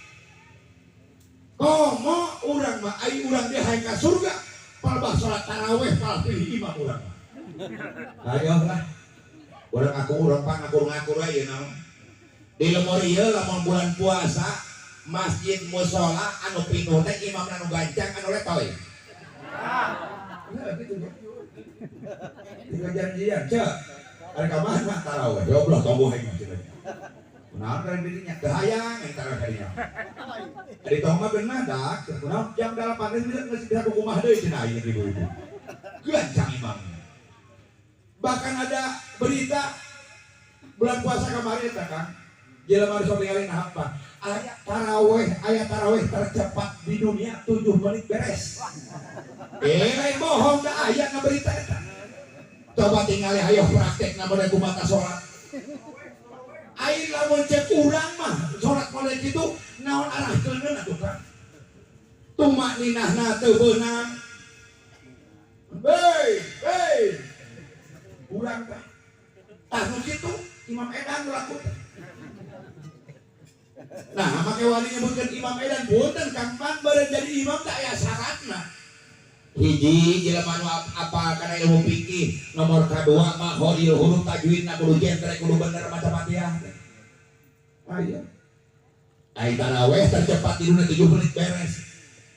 Komo urang mah ai urang dia hayang ka surga, palebah salat tarawih kalah pilih imam urang mah. Ayo lah. Urang ngaku urang pang ngaku-ngaku we ieu naon. Di lemur ieu lamun bulan puasa masjid musala anu pinuh teh imamna nu gancang anu letoy. Nah, gitu ya. Tiga janjian, cek. Ada ka mana tarawih? Ya Allah, tong boheng cenah. Kunaon kalian dirinya? Teu hayang yang tarawih kadinya. Ari tong mah beunah dak, kunaon jam 8 geus bisa bisa kumaha deui cenah ieu ibu-ibu. Gancang imamnya. Bahkan ada berita bulan puasa kemarin eta Kang. Jelema sok tingalin apa? Ayat tarawih tercepat di dunia 7 menit beres. Lain bohong dah ayat ngaberita eta. Coba tingali hayoh praktek na kumaha salat. Aing lamun cek urang mah salat model kitu naon arah keuneun atuh Kang. Tumakninahna teu beunang. Hei, hei. Urang teh. Tah nu kitu Imam Edan nu laku teh. Nah, make wali nyebutkeun Imam Edan punten Kang Pan beureun jadi imam teh aya syaratna. Hiji jelema nu apa kana ilmu fikih, nomor kadua mah kholil huruf tajwidna kudu jentre kudu bener maca Fatihah. Aya. Ai tarawih tercepat tidurna 7 menit beres.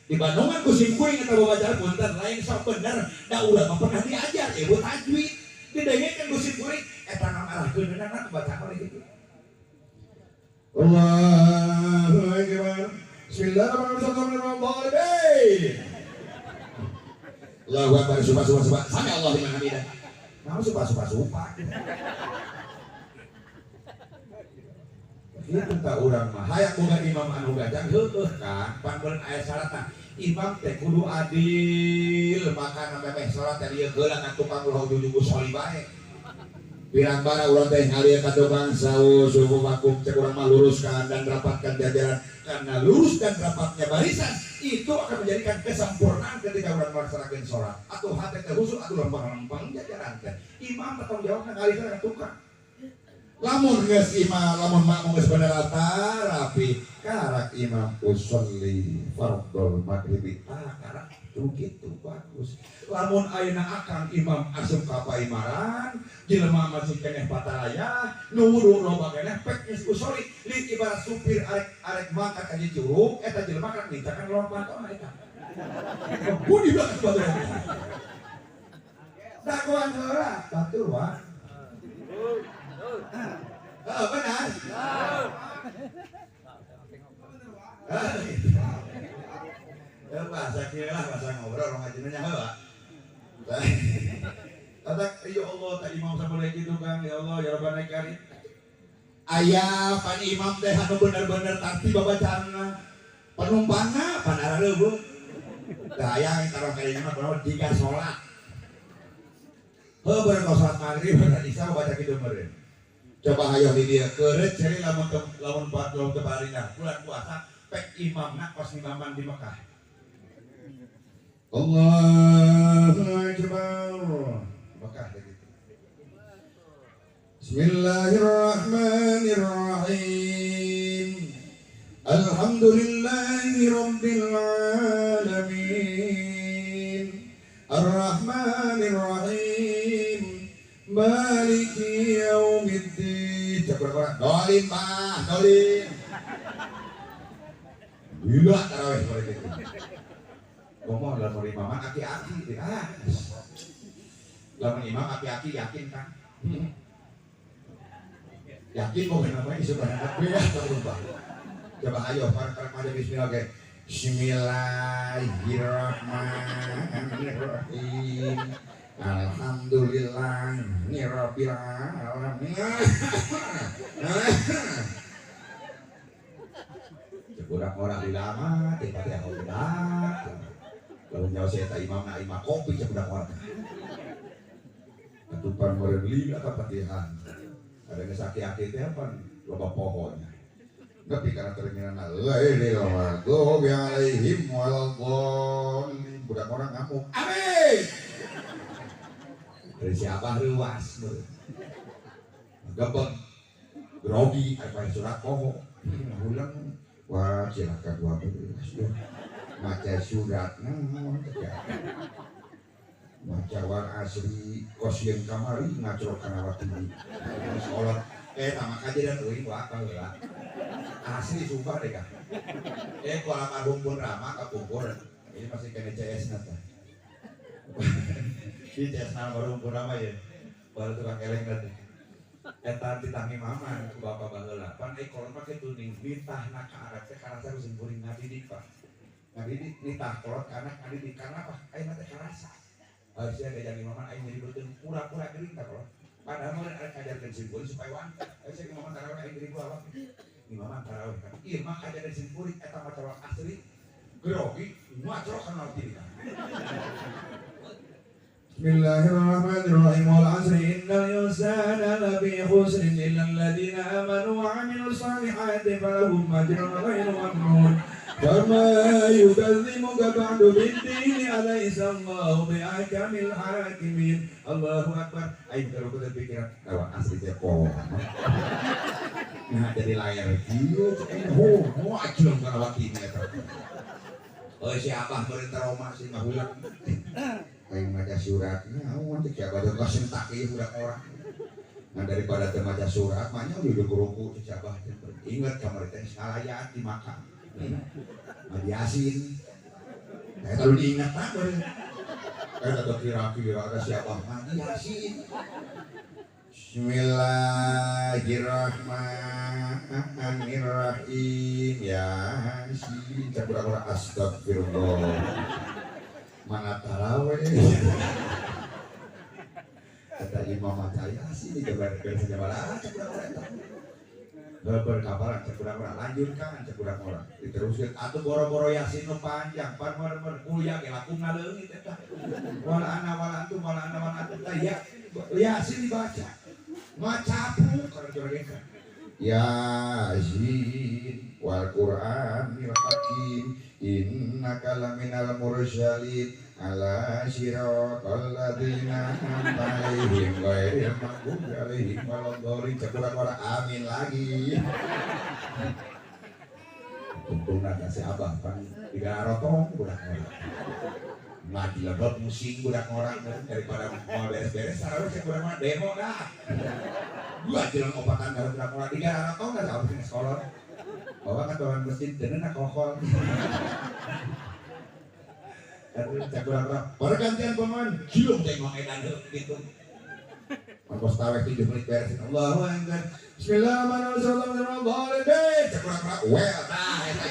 Di Bandungan ku simkuring eta babacaan punten lain sok bener da urang mah pernah diajar ibu tajwid. Didengekeun ku simkuring eta ngamarahkeun baca oleh gitu. Allahu akbar. Bismillahirrahmanirrahim. Allahu akbar subha subha subha. Sami Allah liman hamidah. Nah, subha subha subha. Itu tak urang mah. Hayang boga imam anu gajang heueuh kan. Pan beureun aya syaratna. Imam teh kudu adil, maka memeh salat teh ieu heula ka tukang ulah ujug-ujug soli bae. Pirang bara urang teh ngalir ka tukang sawu suku vakum cek urang mah luruskan dan rapatkan jajaran, karena lurus dan rapatnya barisan itu akan menjadikan kesempurnaan ketika urang melaksanakan sholat. Atau hati teh khusus atau lempang-lempang jajaran teh. Imam tanggung jawabna ngalir ka tukang. Lamun geus imam, lamun makmum geus bener rapi, karak imam usolli fardhol maghribi. Ah, karak tuh gitu bagus. Lamun ayeuna akang imam asup ka paimaran, jelema masih keneh pataraya, nu wudu loba keneh pek geus usolli, li ibarat supir arek mangkat ka Curug, eta jelema karak nincakan lorong pantona eta. Budi banget batur. Dagoan heula batur wa. Oh, benar. Ya bahasa kieu lah, bahasa ngobrol orang ngaji nya heula. Kata ya Allah tak imam saboleh kitu Kang, ya Allah ya Rabbana karim. Aya pan imam teh anu bener-bener tartib babacaanna. Penumpangna pan arareubeung. Tah aya tarong kadinya mah kunaon jiga salat. Heuh bener salat maghrib bener isya baca kitu meureun. Coba hayoh di dia keureut ceri lamun lamun lamun teu barina bulan puasa pek imamna kos imaman di Mekah. Allahu akbar. Mekah begitu. Bismillahirrahmanirrahim. Alhamdulillahi rabbil alamin. Arrahmanirrahim. Maliki yaumiddin. Cek dolin mah, dolin. Gila tarawih boleh gitu. Ngomong lamun imaman aki-aki, ah. Lamun imam aki-aki yakin kan? Yakin mau namanya isu barang ya berubah. Coba ayo bareng-bareng aja bismillah oke. Bismillahirrahmanirrahim. Alhamdulillahirabbil alamin. Cekurang orang di lama, teh teh udah. Lalu nyawa saya tak imam na imam kopi cekurang orang. Ketupan meureun lila kapatihan. Ada ngesaki-aki teh apa loba pohonnya. Nepi kana teringinana lailil maghdubi alaihim waladdallin. Budak orang ngamuk. Amin. Dari siapa ruas gebek grogi apa surat poho ulang wah cilaka 12 maca surat naon maca wal asri kos yeun kamari ngacrok kana waktu sekolah sama kajian euy wah baheula asli sumpah deh kah ku almarhum pun Rama kapungkur ini masih kena CS na teh. Di CS na almarhum pun Rama ya baru tukang eleng teh eta ditangi mama ku bapak baheula pan euy kolot mah kitu ning nitahna ka anak teh karasa ku simkuring ngadidik Pak ngadidik nitah kolot ka anak ngadidik karena apa ayeuna teh karasa harusnya diajak mama aing jadi beuteung pura-pura geuning tah kolot padahal mah arek ngajarkeun simkuring supaya wantah ayo saya mama tarawih aing jadi gua awak ni mama tarawih kan ieu mah ngajarkeun simkuring eta mah colok asli grogi ngacrok kana diri. Bismillahirrahmanirrahim. Wal asri innal insana lafi khusrin illa alladziina aamanu wa 'amilus shaalihati falahum ajrun ghairu mamnun. Fama yukadzibuka ba'du bid-din alaysa Allahu bi'ahkamil hakimin. Allahu akbar. Aing terus pikiran lawan asli teh poho. Nah jadi layar kieu cek aing ho ngacrok kana wakina eta. Oh si abah meureun trauma sih ngahulang. Aing maca surat naon teh kieu abah kasih tak ieu budak orang. Nah daripada teu maca surat mah nya duduk ruku cek abah teh. Ingat kamari teh salayaan di makam. Madi asin. Nah, kalau diingat tak boleh. Kayak kira-kira ada siapa ngaji Yasin. Bismillahirrahmanirrahim. Yasin. Cak urang astagfirullah. Mana taraweh. Kata imam maca Yasin digambarkeun sajabalah cak urang eta. Berkapalan cek urang lanjutkan cek urang diteruskeun atuh boro-boro Yasin nu panjang pan mer kuliah ge lakuna leungit eta wala ana wala antum wala ana wala antum tah ya Yasin dibaca macapu kana joregekan Yasin wal Qur'anil Hakim innaka laminal mursalin ala siratal ladzina an'amta 'alaihim ghairil maghdubi 'alaihim waladdallin. Cek urang amin lagi. Untungna ka si abah pan digarotong budak orang. Ngaji lebet musing budak orang daripada mau beres-beres sarua cek urang mah demo dah. Dua jalan opatan karo budak orang digarotong dah abah sing sekolah. Bawa kan bawa masjid deuneuh kokol. Pergantian pemain, cium tengok edan gitu. Ongkos tawek 7 menit beresin. Allahu Akbar. Bismillahirrahmanirrahim. Cek urang well tah eta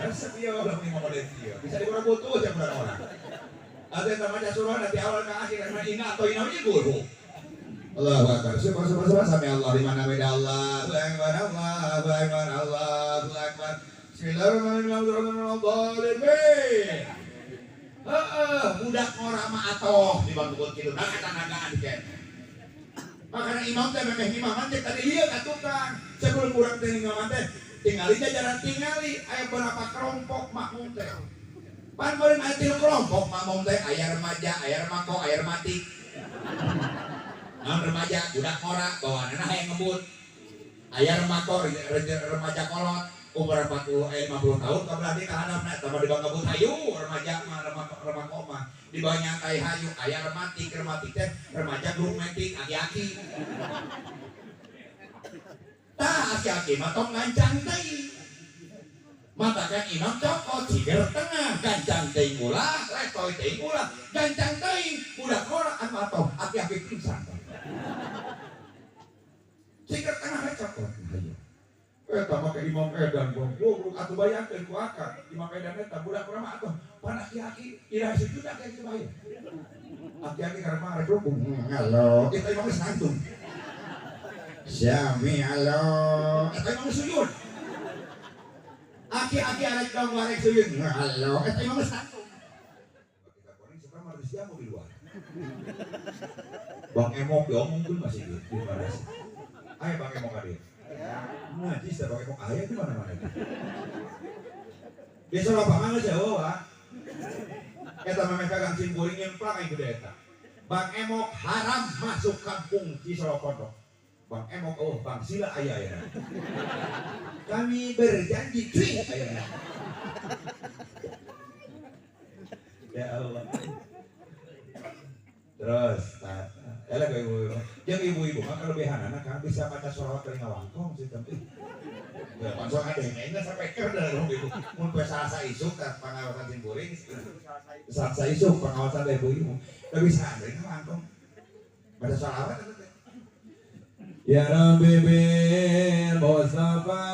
resep ieu lamun imam model ieu. Bisa dikurang butuh cek urang orang. Ada yang namanya surah nanti awal ke akhir karena ina atau ina nya guru. Allahu Akbar. Subhanallah sami Allah liman hamida Allahu Akbar Allahu Akbar Allahu Akbar. Bismillahirrahmanirrahim. Heeh, budak ngora mah atoh dibantu kitu da katanagaan diken. Makana imam teh memeh imaman teh tadi ieu ka tukang. Sebelum urang teh imaman teh tingali jajaran tingali aya berapa kelompok makmum teh. Pan meureun aya tilu kelompok makmum teh aya remaja, aya remako, aya rematik. Naon remaja budak ngora bawaanna hayang ngebut. Aya remako remaja kolot. Umur 40 50 tahun kabelah di kahanapna tambah dibawa ngebut hayu remaja mah remako mah dibawa nyantai hayu aya rematik rematik teh remaja grup metik aki-aki tah aki-aki mah tong ngancang teuing matakan imam cokot siger tengah gancang teuing ulah letoy teuing ulah gancang teuing budak ngora anu atoh aki-aki pingsan siger tengah cokot hayu eta make imam edan goblok atuh bayangkeun ku akang imam edan eta budak urang mah atuh pan aki-aki iraha sujud aki-aki bayar aki-aki karena mah rek rukun ngalo eta imam geus nangtung sami Allah eta imam sujud aki-aki arek dong arek sujud ngalo eta imam geus nangtung kita koning sekarang marisia mau di luar Bang Emok diomongkeun masih di mana sih ayo Bang Emok hadir. Najis dah pakai kok ayah di mana-mana. Biasa lapangan geus jauh ah. Eta mah pegang simpuring nyemplang aing gede eta. Bang Emok haram masuk kampung Cisolokondo. Bang Emok oh Bang Sila aya aya. Kami berjanji cuy aya. Ya Allah. Terus eleh ka ibu-ibu. Jeung ibu-ibu mah kelebihanana kan bisa maca sholawat dari ngawangkong sih tapi. Ya langsung ada yang lainnya sapeker dah ibu. Mun poe Salasa isuk tah pangawasan simkuring. Salasa isuk pangawasan teh ibu-ibu. Teu bisa dari ngawangkong. Maca sholawat eta teh. Ya Rabbi bil Mustafa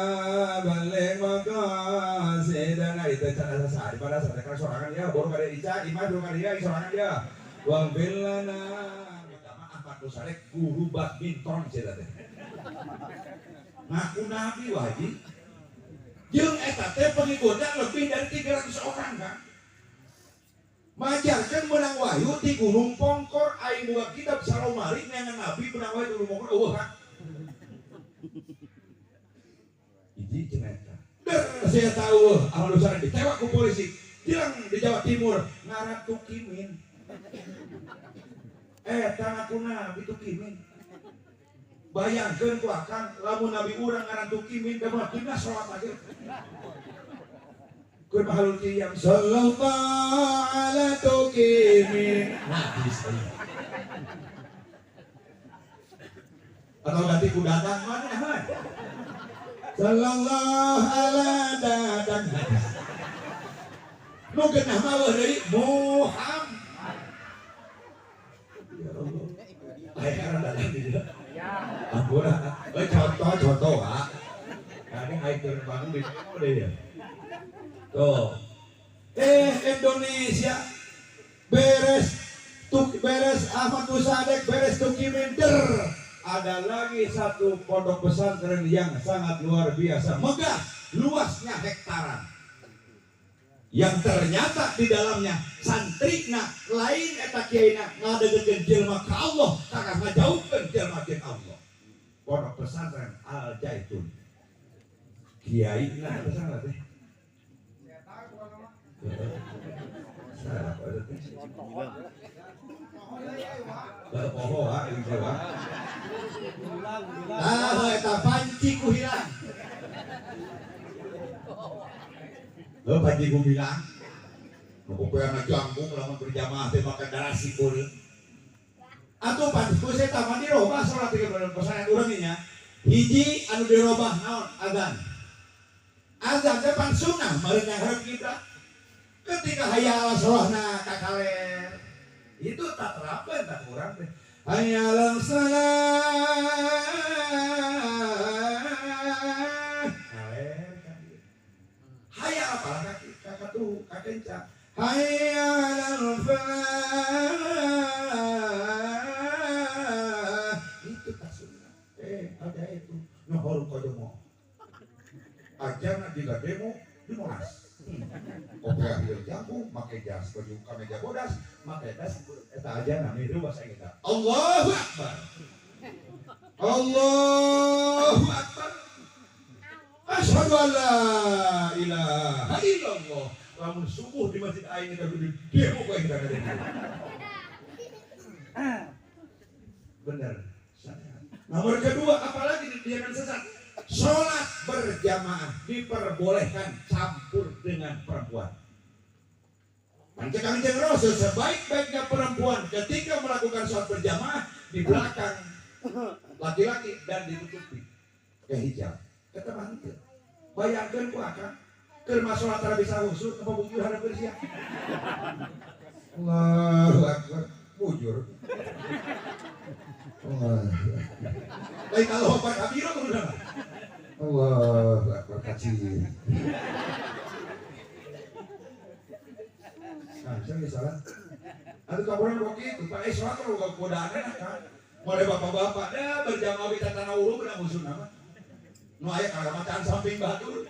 baligh maqasidana itu can asa sari pada saat sorangan ya baru kada Ica Imah baru kada dia sorangan dia. Waghfir lana. Ahmad Saleh guru badminton cenah teh. Ngaku nabi wajib. Jeung eta teh pengikutna lebih dari 300 orang kan. Majarkeun menang wahyu di Gunung Pongkor aing boga kitab Salomari neangan nabi menang wahyu di Gunung Pongkor eueuh kan. Hiji cenah eta. Der saya tahu Ahmad Saleh ditewak ku polisi. Tilang di Jawa Timur ngaran Tukimin. Eta ngaku nabi Tukimin. Bayangkeun ku akang lamun nabi urang ngaran Tukimin da mah dina salat lagi. Keur mahalul qiyam sallallahu ala Tukimin. Najis euy. Atau ganti ku datang mana man? Sallallahu ala dadang. Nu geunah mah eueuh deui Muhammad. Ya Allah. Aya ngaran dagang di dieu. Ampura. Euy contoh-contoh wa. Kadang aing turun panggung di dieu deui ya. Tuh. Indonesia beres tuk beres Ahmad Musadek beres Tukimin der. Ada lagi satu pondok pesantren yang sangat luar biasa megah, luasnya hektaran. Yang ternyata di dalamnya santrina lain eta kiaina ngadegeutkeun jelema ka Allah, kakak ngajauhkeun jelema jeung Allah. Pondok pesantren Al Zaitun. Kiaina eta salah teh. Salah eta teh. Poho ah ieu teh. Ah eta panci ku hilang. Heuh panci ku hilang. Nu popoeana jangkung lamun berjamaah teh make darah kuring. Atuh panci ku eta mah dirobah salat teh pesantren urang nya. Hiji anu dirobah naon? Azan. Azan teh pan sunnah meureun hareup kiblat. Ketika hayya ala sholahna ka kaler itu tak terapkan tak kurang teh. Hayya ala shalah. Kaler ka dieu. Hayya apalah kaki kakatuh kakenca. Hayya alal falah. Itu tak sunnah. Ada itu nohor kodomo. Ajana juga demo di Monas. Kopiah hilir jangkung, make jas baju kameja bodas, make das eta ajana miru bahasa kita. Allahu Akbar. Allahu Akbar. Asyhadu an la ilaha illallah. Lamun subuh di masjid aing kita kudu demo ku aing kita. Bener. Nomor kedua, apalagi dibiarkan sesat. Sholat berjamaah diperbolehkan campur dengan perempuan. Pancek Kanjeng Rasul sebaik-baiknya perempuan ketika melakukan sholat berjamaah di belakang laki-laki dan ditutupi ke hijab. Kata mantu. Bayangkan ku akang keur sholat tara bisa khusyuk apa bujur hadap sia. Allahu Akbar. Bujur. Allah. Lain kalau Akbar kabiro kudu nama. Allahu Akbar kacir. Kancang ya salah. Atuh kaburan kok kitu, Pak. Sholat mah godaan kan. Mulai bapak-bapak dah berjamaah di tanah uru beunang musuh nama. Nu aya kalamatan samping batur.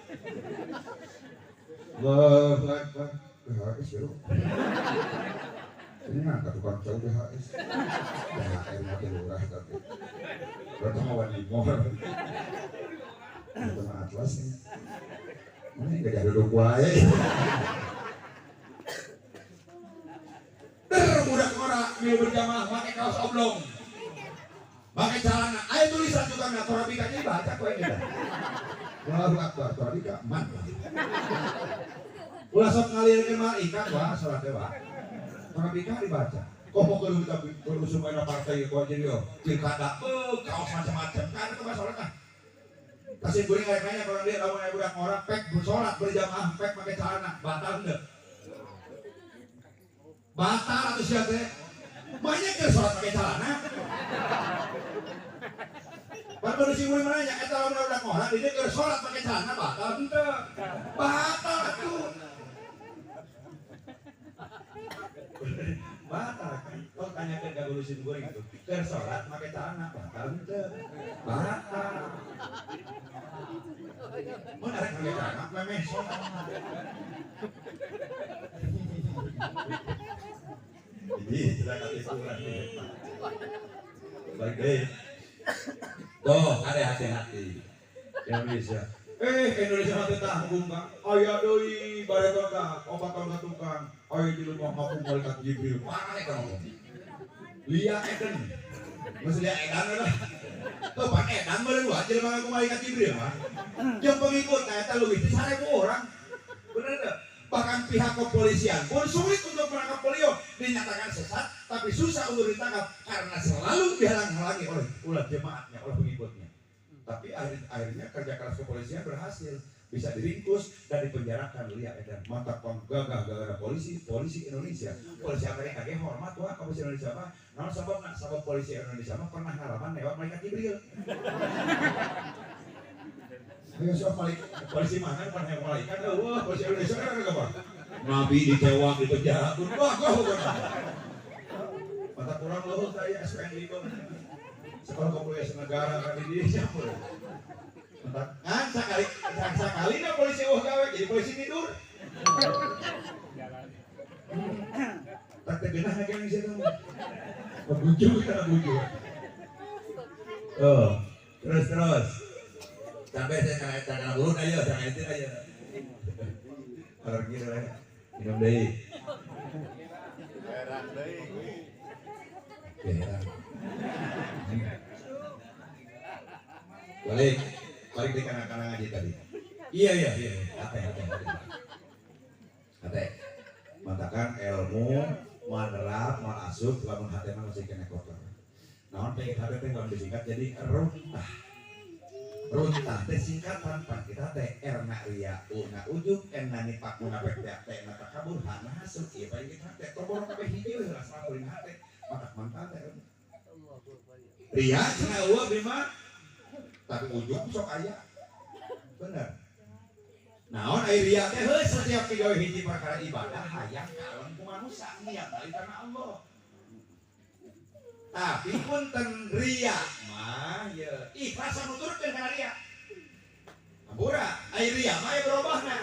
Allahu Akbar. BHS ya. Ini ngangkat tukang jauh BHS. BHR mah teh lurah tapi. Berarti mah wani mor. Itu mah atlas nih. Ini gajah duduk wae. Der budak ora milu berjamaah make kaos oblong. Make celana, aya tulisan tukangna Torabika nya baca ku aing eta. Allahu Akbar, Torabika man. Ulah sok ngalirkeun mah ikan wah salat teh wah. Torabika dibaca. Kok mau kudu kita kudu supaya partai kok jadi yo pilkada, kaos macam-macam kan itu mah salat ah. Kasih guring rek nanya kalau dia lamun aya budak ngora pek bersolat berjamaah pek make celana, batal henteu? Batal atuh sia teh. Banyak keur salat make celana. Baru si guring nanya eta lamun budak ngora di dieu keur salat make celana batal henteu? Batal atuh. Batal kan? Oh tanyakeun ka guru sim guring itu. Keur salat make celana batal henteu? Batal. Mun arek make celana memeh salat. Jadi silakan kurang. Baik deh. Tuh, ada hati-hati. Indonesia. Indonesia mah teh tanggung Kang. Aya deui bareto ka opat tahun ka tukang. Aya di rumah ngaku malaikat Jibril. Parah eta ngomong. Lia Eden. Geus lia edan lah. Tuh pan edan meureun wae jelema ngaku malaikat Jibril mah. Jeung pengikut eta leuwih ti 1000 orang. Bener teu? Bahkan pihak kepolisian pun sulit untuk menangkap beliau, dinyatakan sesat tapi susah untuk ditangkap karena selalu dihalang-halangi oleh ulah jemaatnya, oleh pengikutnya. Tapi akhirnya kerja keras kepolisian berhasil Bisa diringkus dan dipenjarakan lihat edan. Mata panggagah gara polisi, polisi Indonesia. Polisi Amerika ge hormat wah ka polisi Indonesia mah. Naon sababna? Sabab polisi Indonesia mah pernah ngalaman newak malaikat Jibril. Ayo sok malaikat polisi mana pernah newak malaikat? Wah, polisi Indonesia kan apa? Nabi ditewak di penjara pun wah kau mata kurang loh saya SPNI kok. Sekolah kepolisian negara kan di Indonesia pun. Kan sekali sekali dah polisi wah gawe jadi polisi tidur. Tak tegenah lagi yang situ. Bujuk kita bujuk. Oh, terus terus. Sampai saya kena urut aja, jangan itu aja. Orang gila ya. Minum deui. Berak deui. Berak. Balik, balik di kanan-kanan aja tadi. Iya. Ate. Ate. Matakan ilmu menerap, asup, lamun hate mah masih kena kotor. Naon pengen hate teh lamun disingkat jadi runtah. Runtah teh singkatan pan kita teh R na ria U na ujub N na nipak munafik teh T na takabur H na hasud. Ieu paling kita teh tobor kabeh hiji we rasa kuring hate. Matak manfaat teh. Ria cenah eueuh bima tapi ujub sok aya. Bener. Naon ai ria teh heuh setiap pigawe hiji perkara ibadah hayang kalem ku manusia niat balik karena Allah. Tapi punten ria mah ye ikhlas nuturkeun kana ria. Ampura, ai ria mah aya berubahna.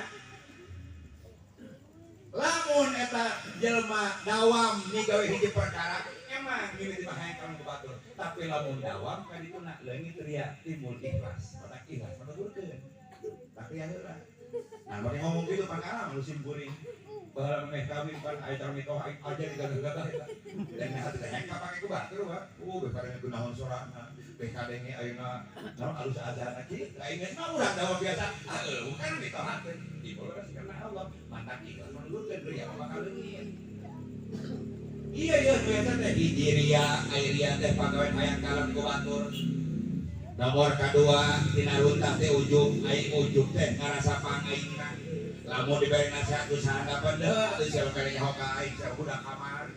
Lamun eta jelema dawam migawe hiji perkara emang mimiti mah hayang kalem ku batur. Tapi lamun dawam ka dituna leungit ria timbul ikhlas. Matak ikhlas nuturkeun. Tapi ya heula. Nah, bagi ngomong gitu pangkalan lu simpuring. Baheula meh kawin pan aya cara mitoh aja digagah-gagah eta. Dan nah teh hayang kapake ku batur wa. Beh gunaon sorana. Beh kadenge ayeuna naon alus azan kieu. Aing geus mah urang dawa biasa. Ah eueuh kan mitoh teh. Dibolos karena Allah. Matak ikhlas menurutkeun ria mah bakal leungit. Iya iya biasa teh hiji ria, aya ria teh pagawean hayang kalem ku batur. Nomor kedua tina runtah teh ujub, ai ujub teh ngarasa pangaingna. Lamun diberi nasihat ku saha deui atuh sia kali nyaho ka aing sia budak kamari.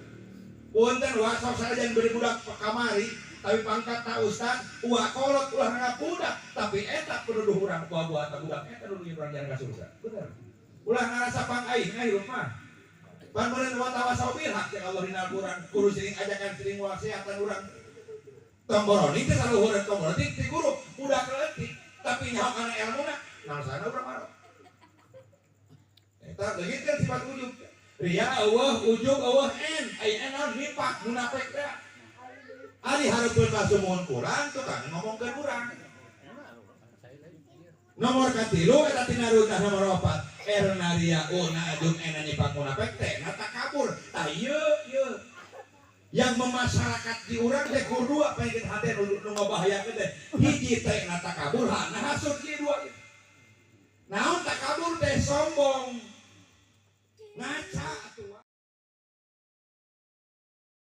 Punten wa sok sanajan beri budak kamari, tapi pangkat ta ustad ulah kolot ulah nganggap budak, tapi eta penuduh urang buah-buah ta budak eta nuduh urang jalan ka surga. Bener. Ulah ngarasa pangaingna hirup mah. Pan meureun wa tawasau bil haq cek Allah dina Al-Qur'an, kudu sering ajakan sering wasiatan urang. Tomboroni teh saluhureun tomboroni ti guru budak leutik tapi nyaho kana elmuna naon sana urang marah. Eta leungit kan sifat ujub. Ria eueuh ujub eueuh en ai en naon nifak munafik teh. Ari hareupeun pasumuhun kurang tukang ngomongkeun urang. Nomor katilu eta tina runtah nomor 4 R na ria U na ujub N na nifak munafik teh na takabur. Tah ieu ieu yang memasyarakat di urang teh kudu dua penyakit hati nu ngabahayakeun teh hiji teh na takabur na hasud ieu dua.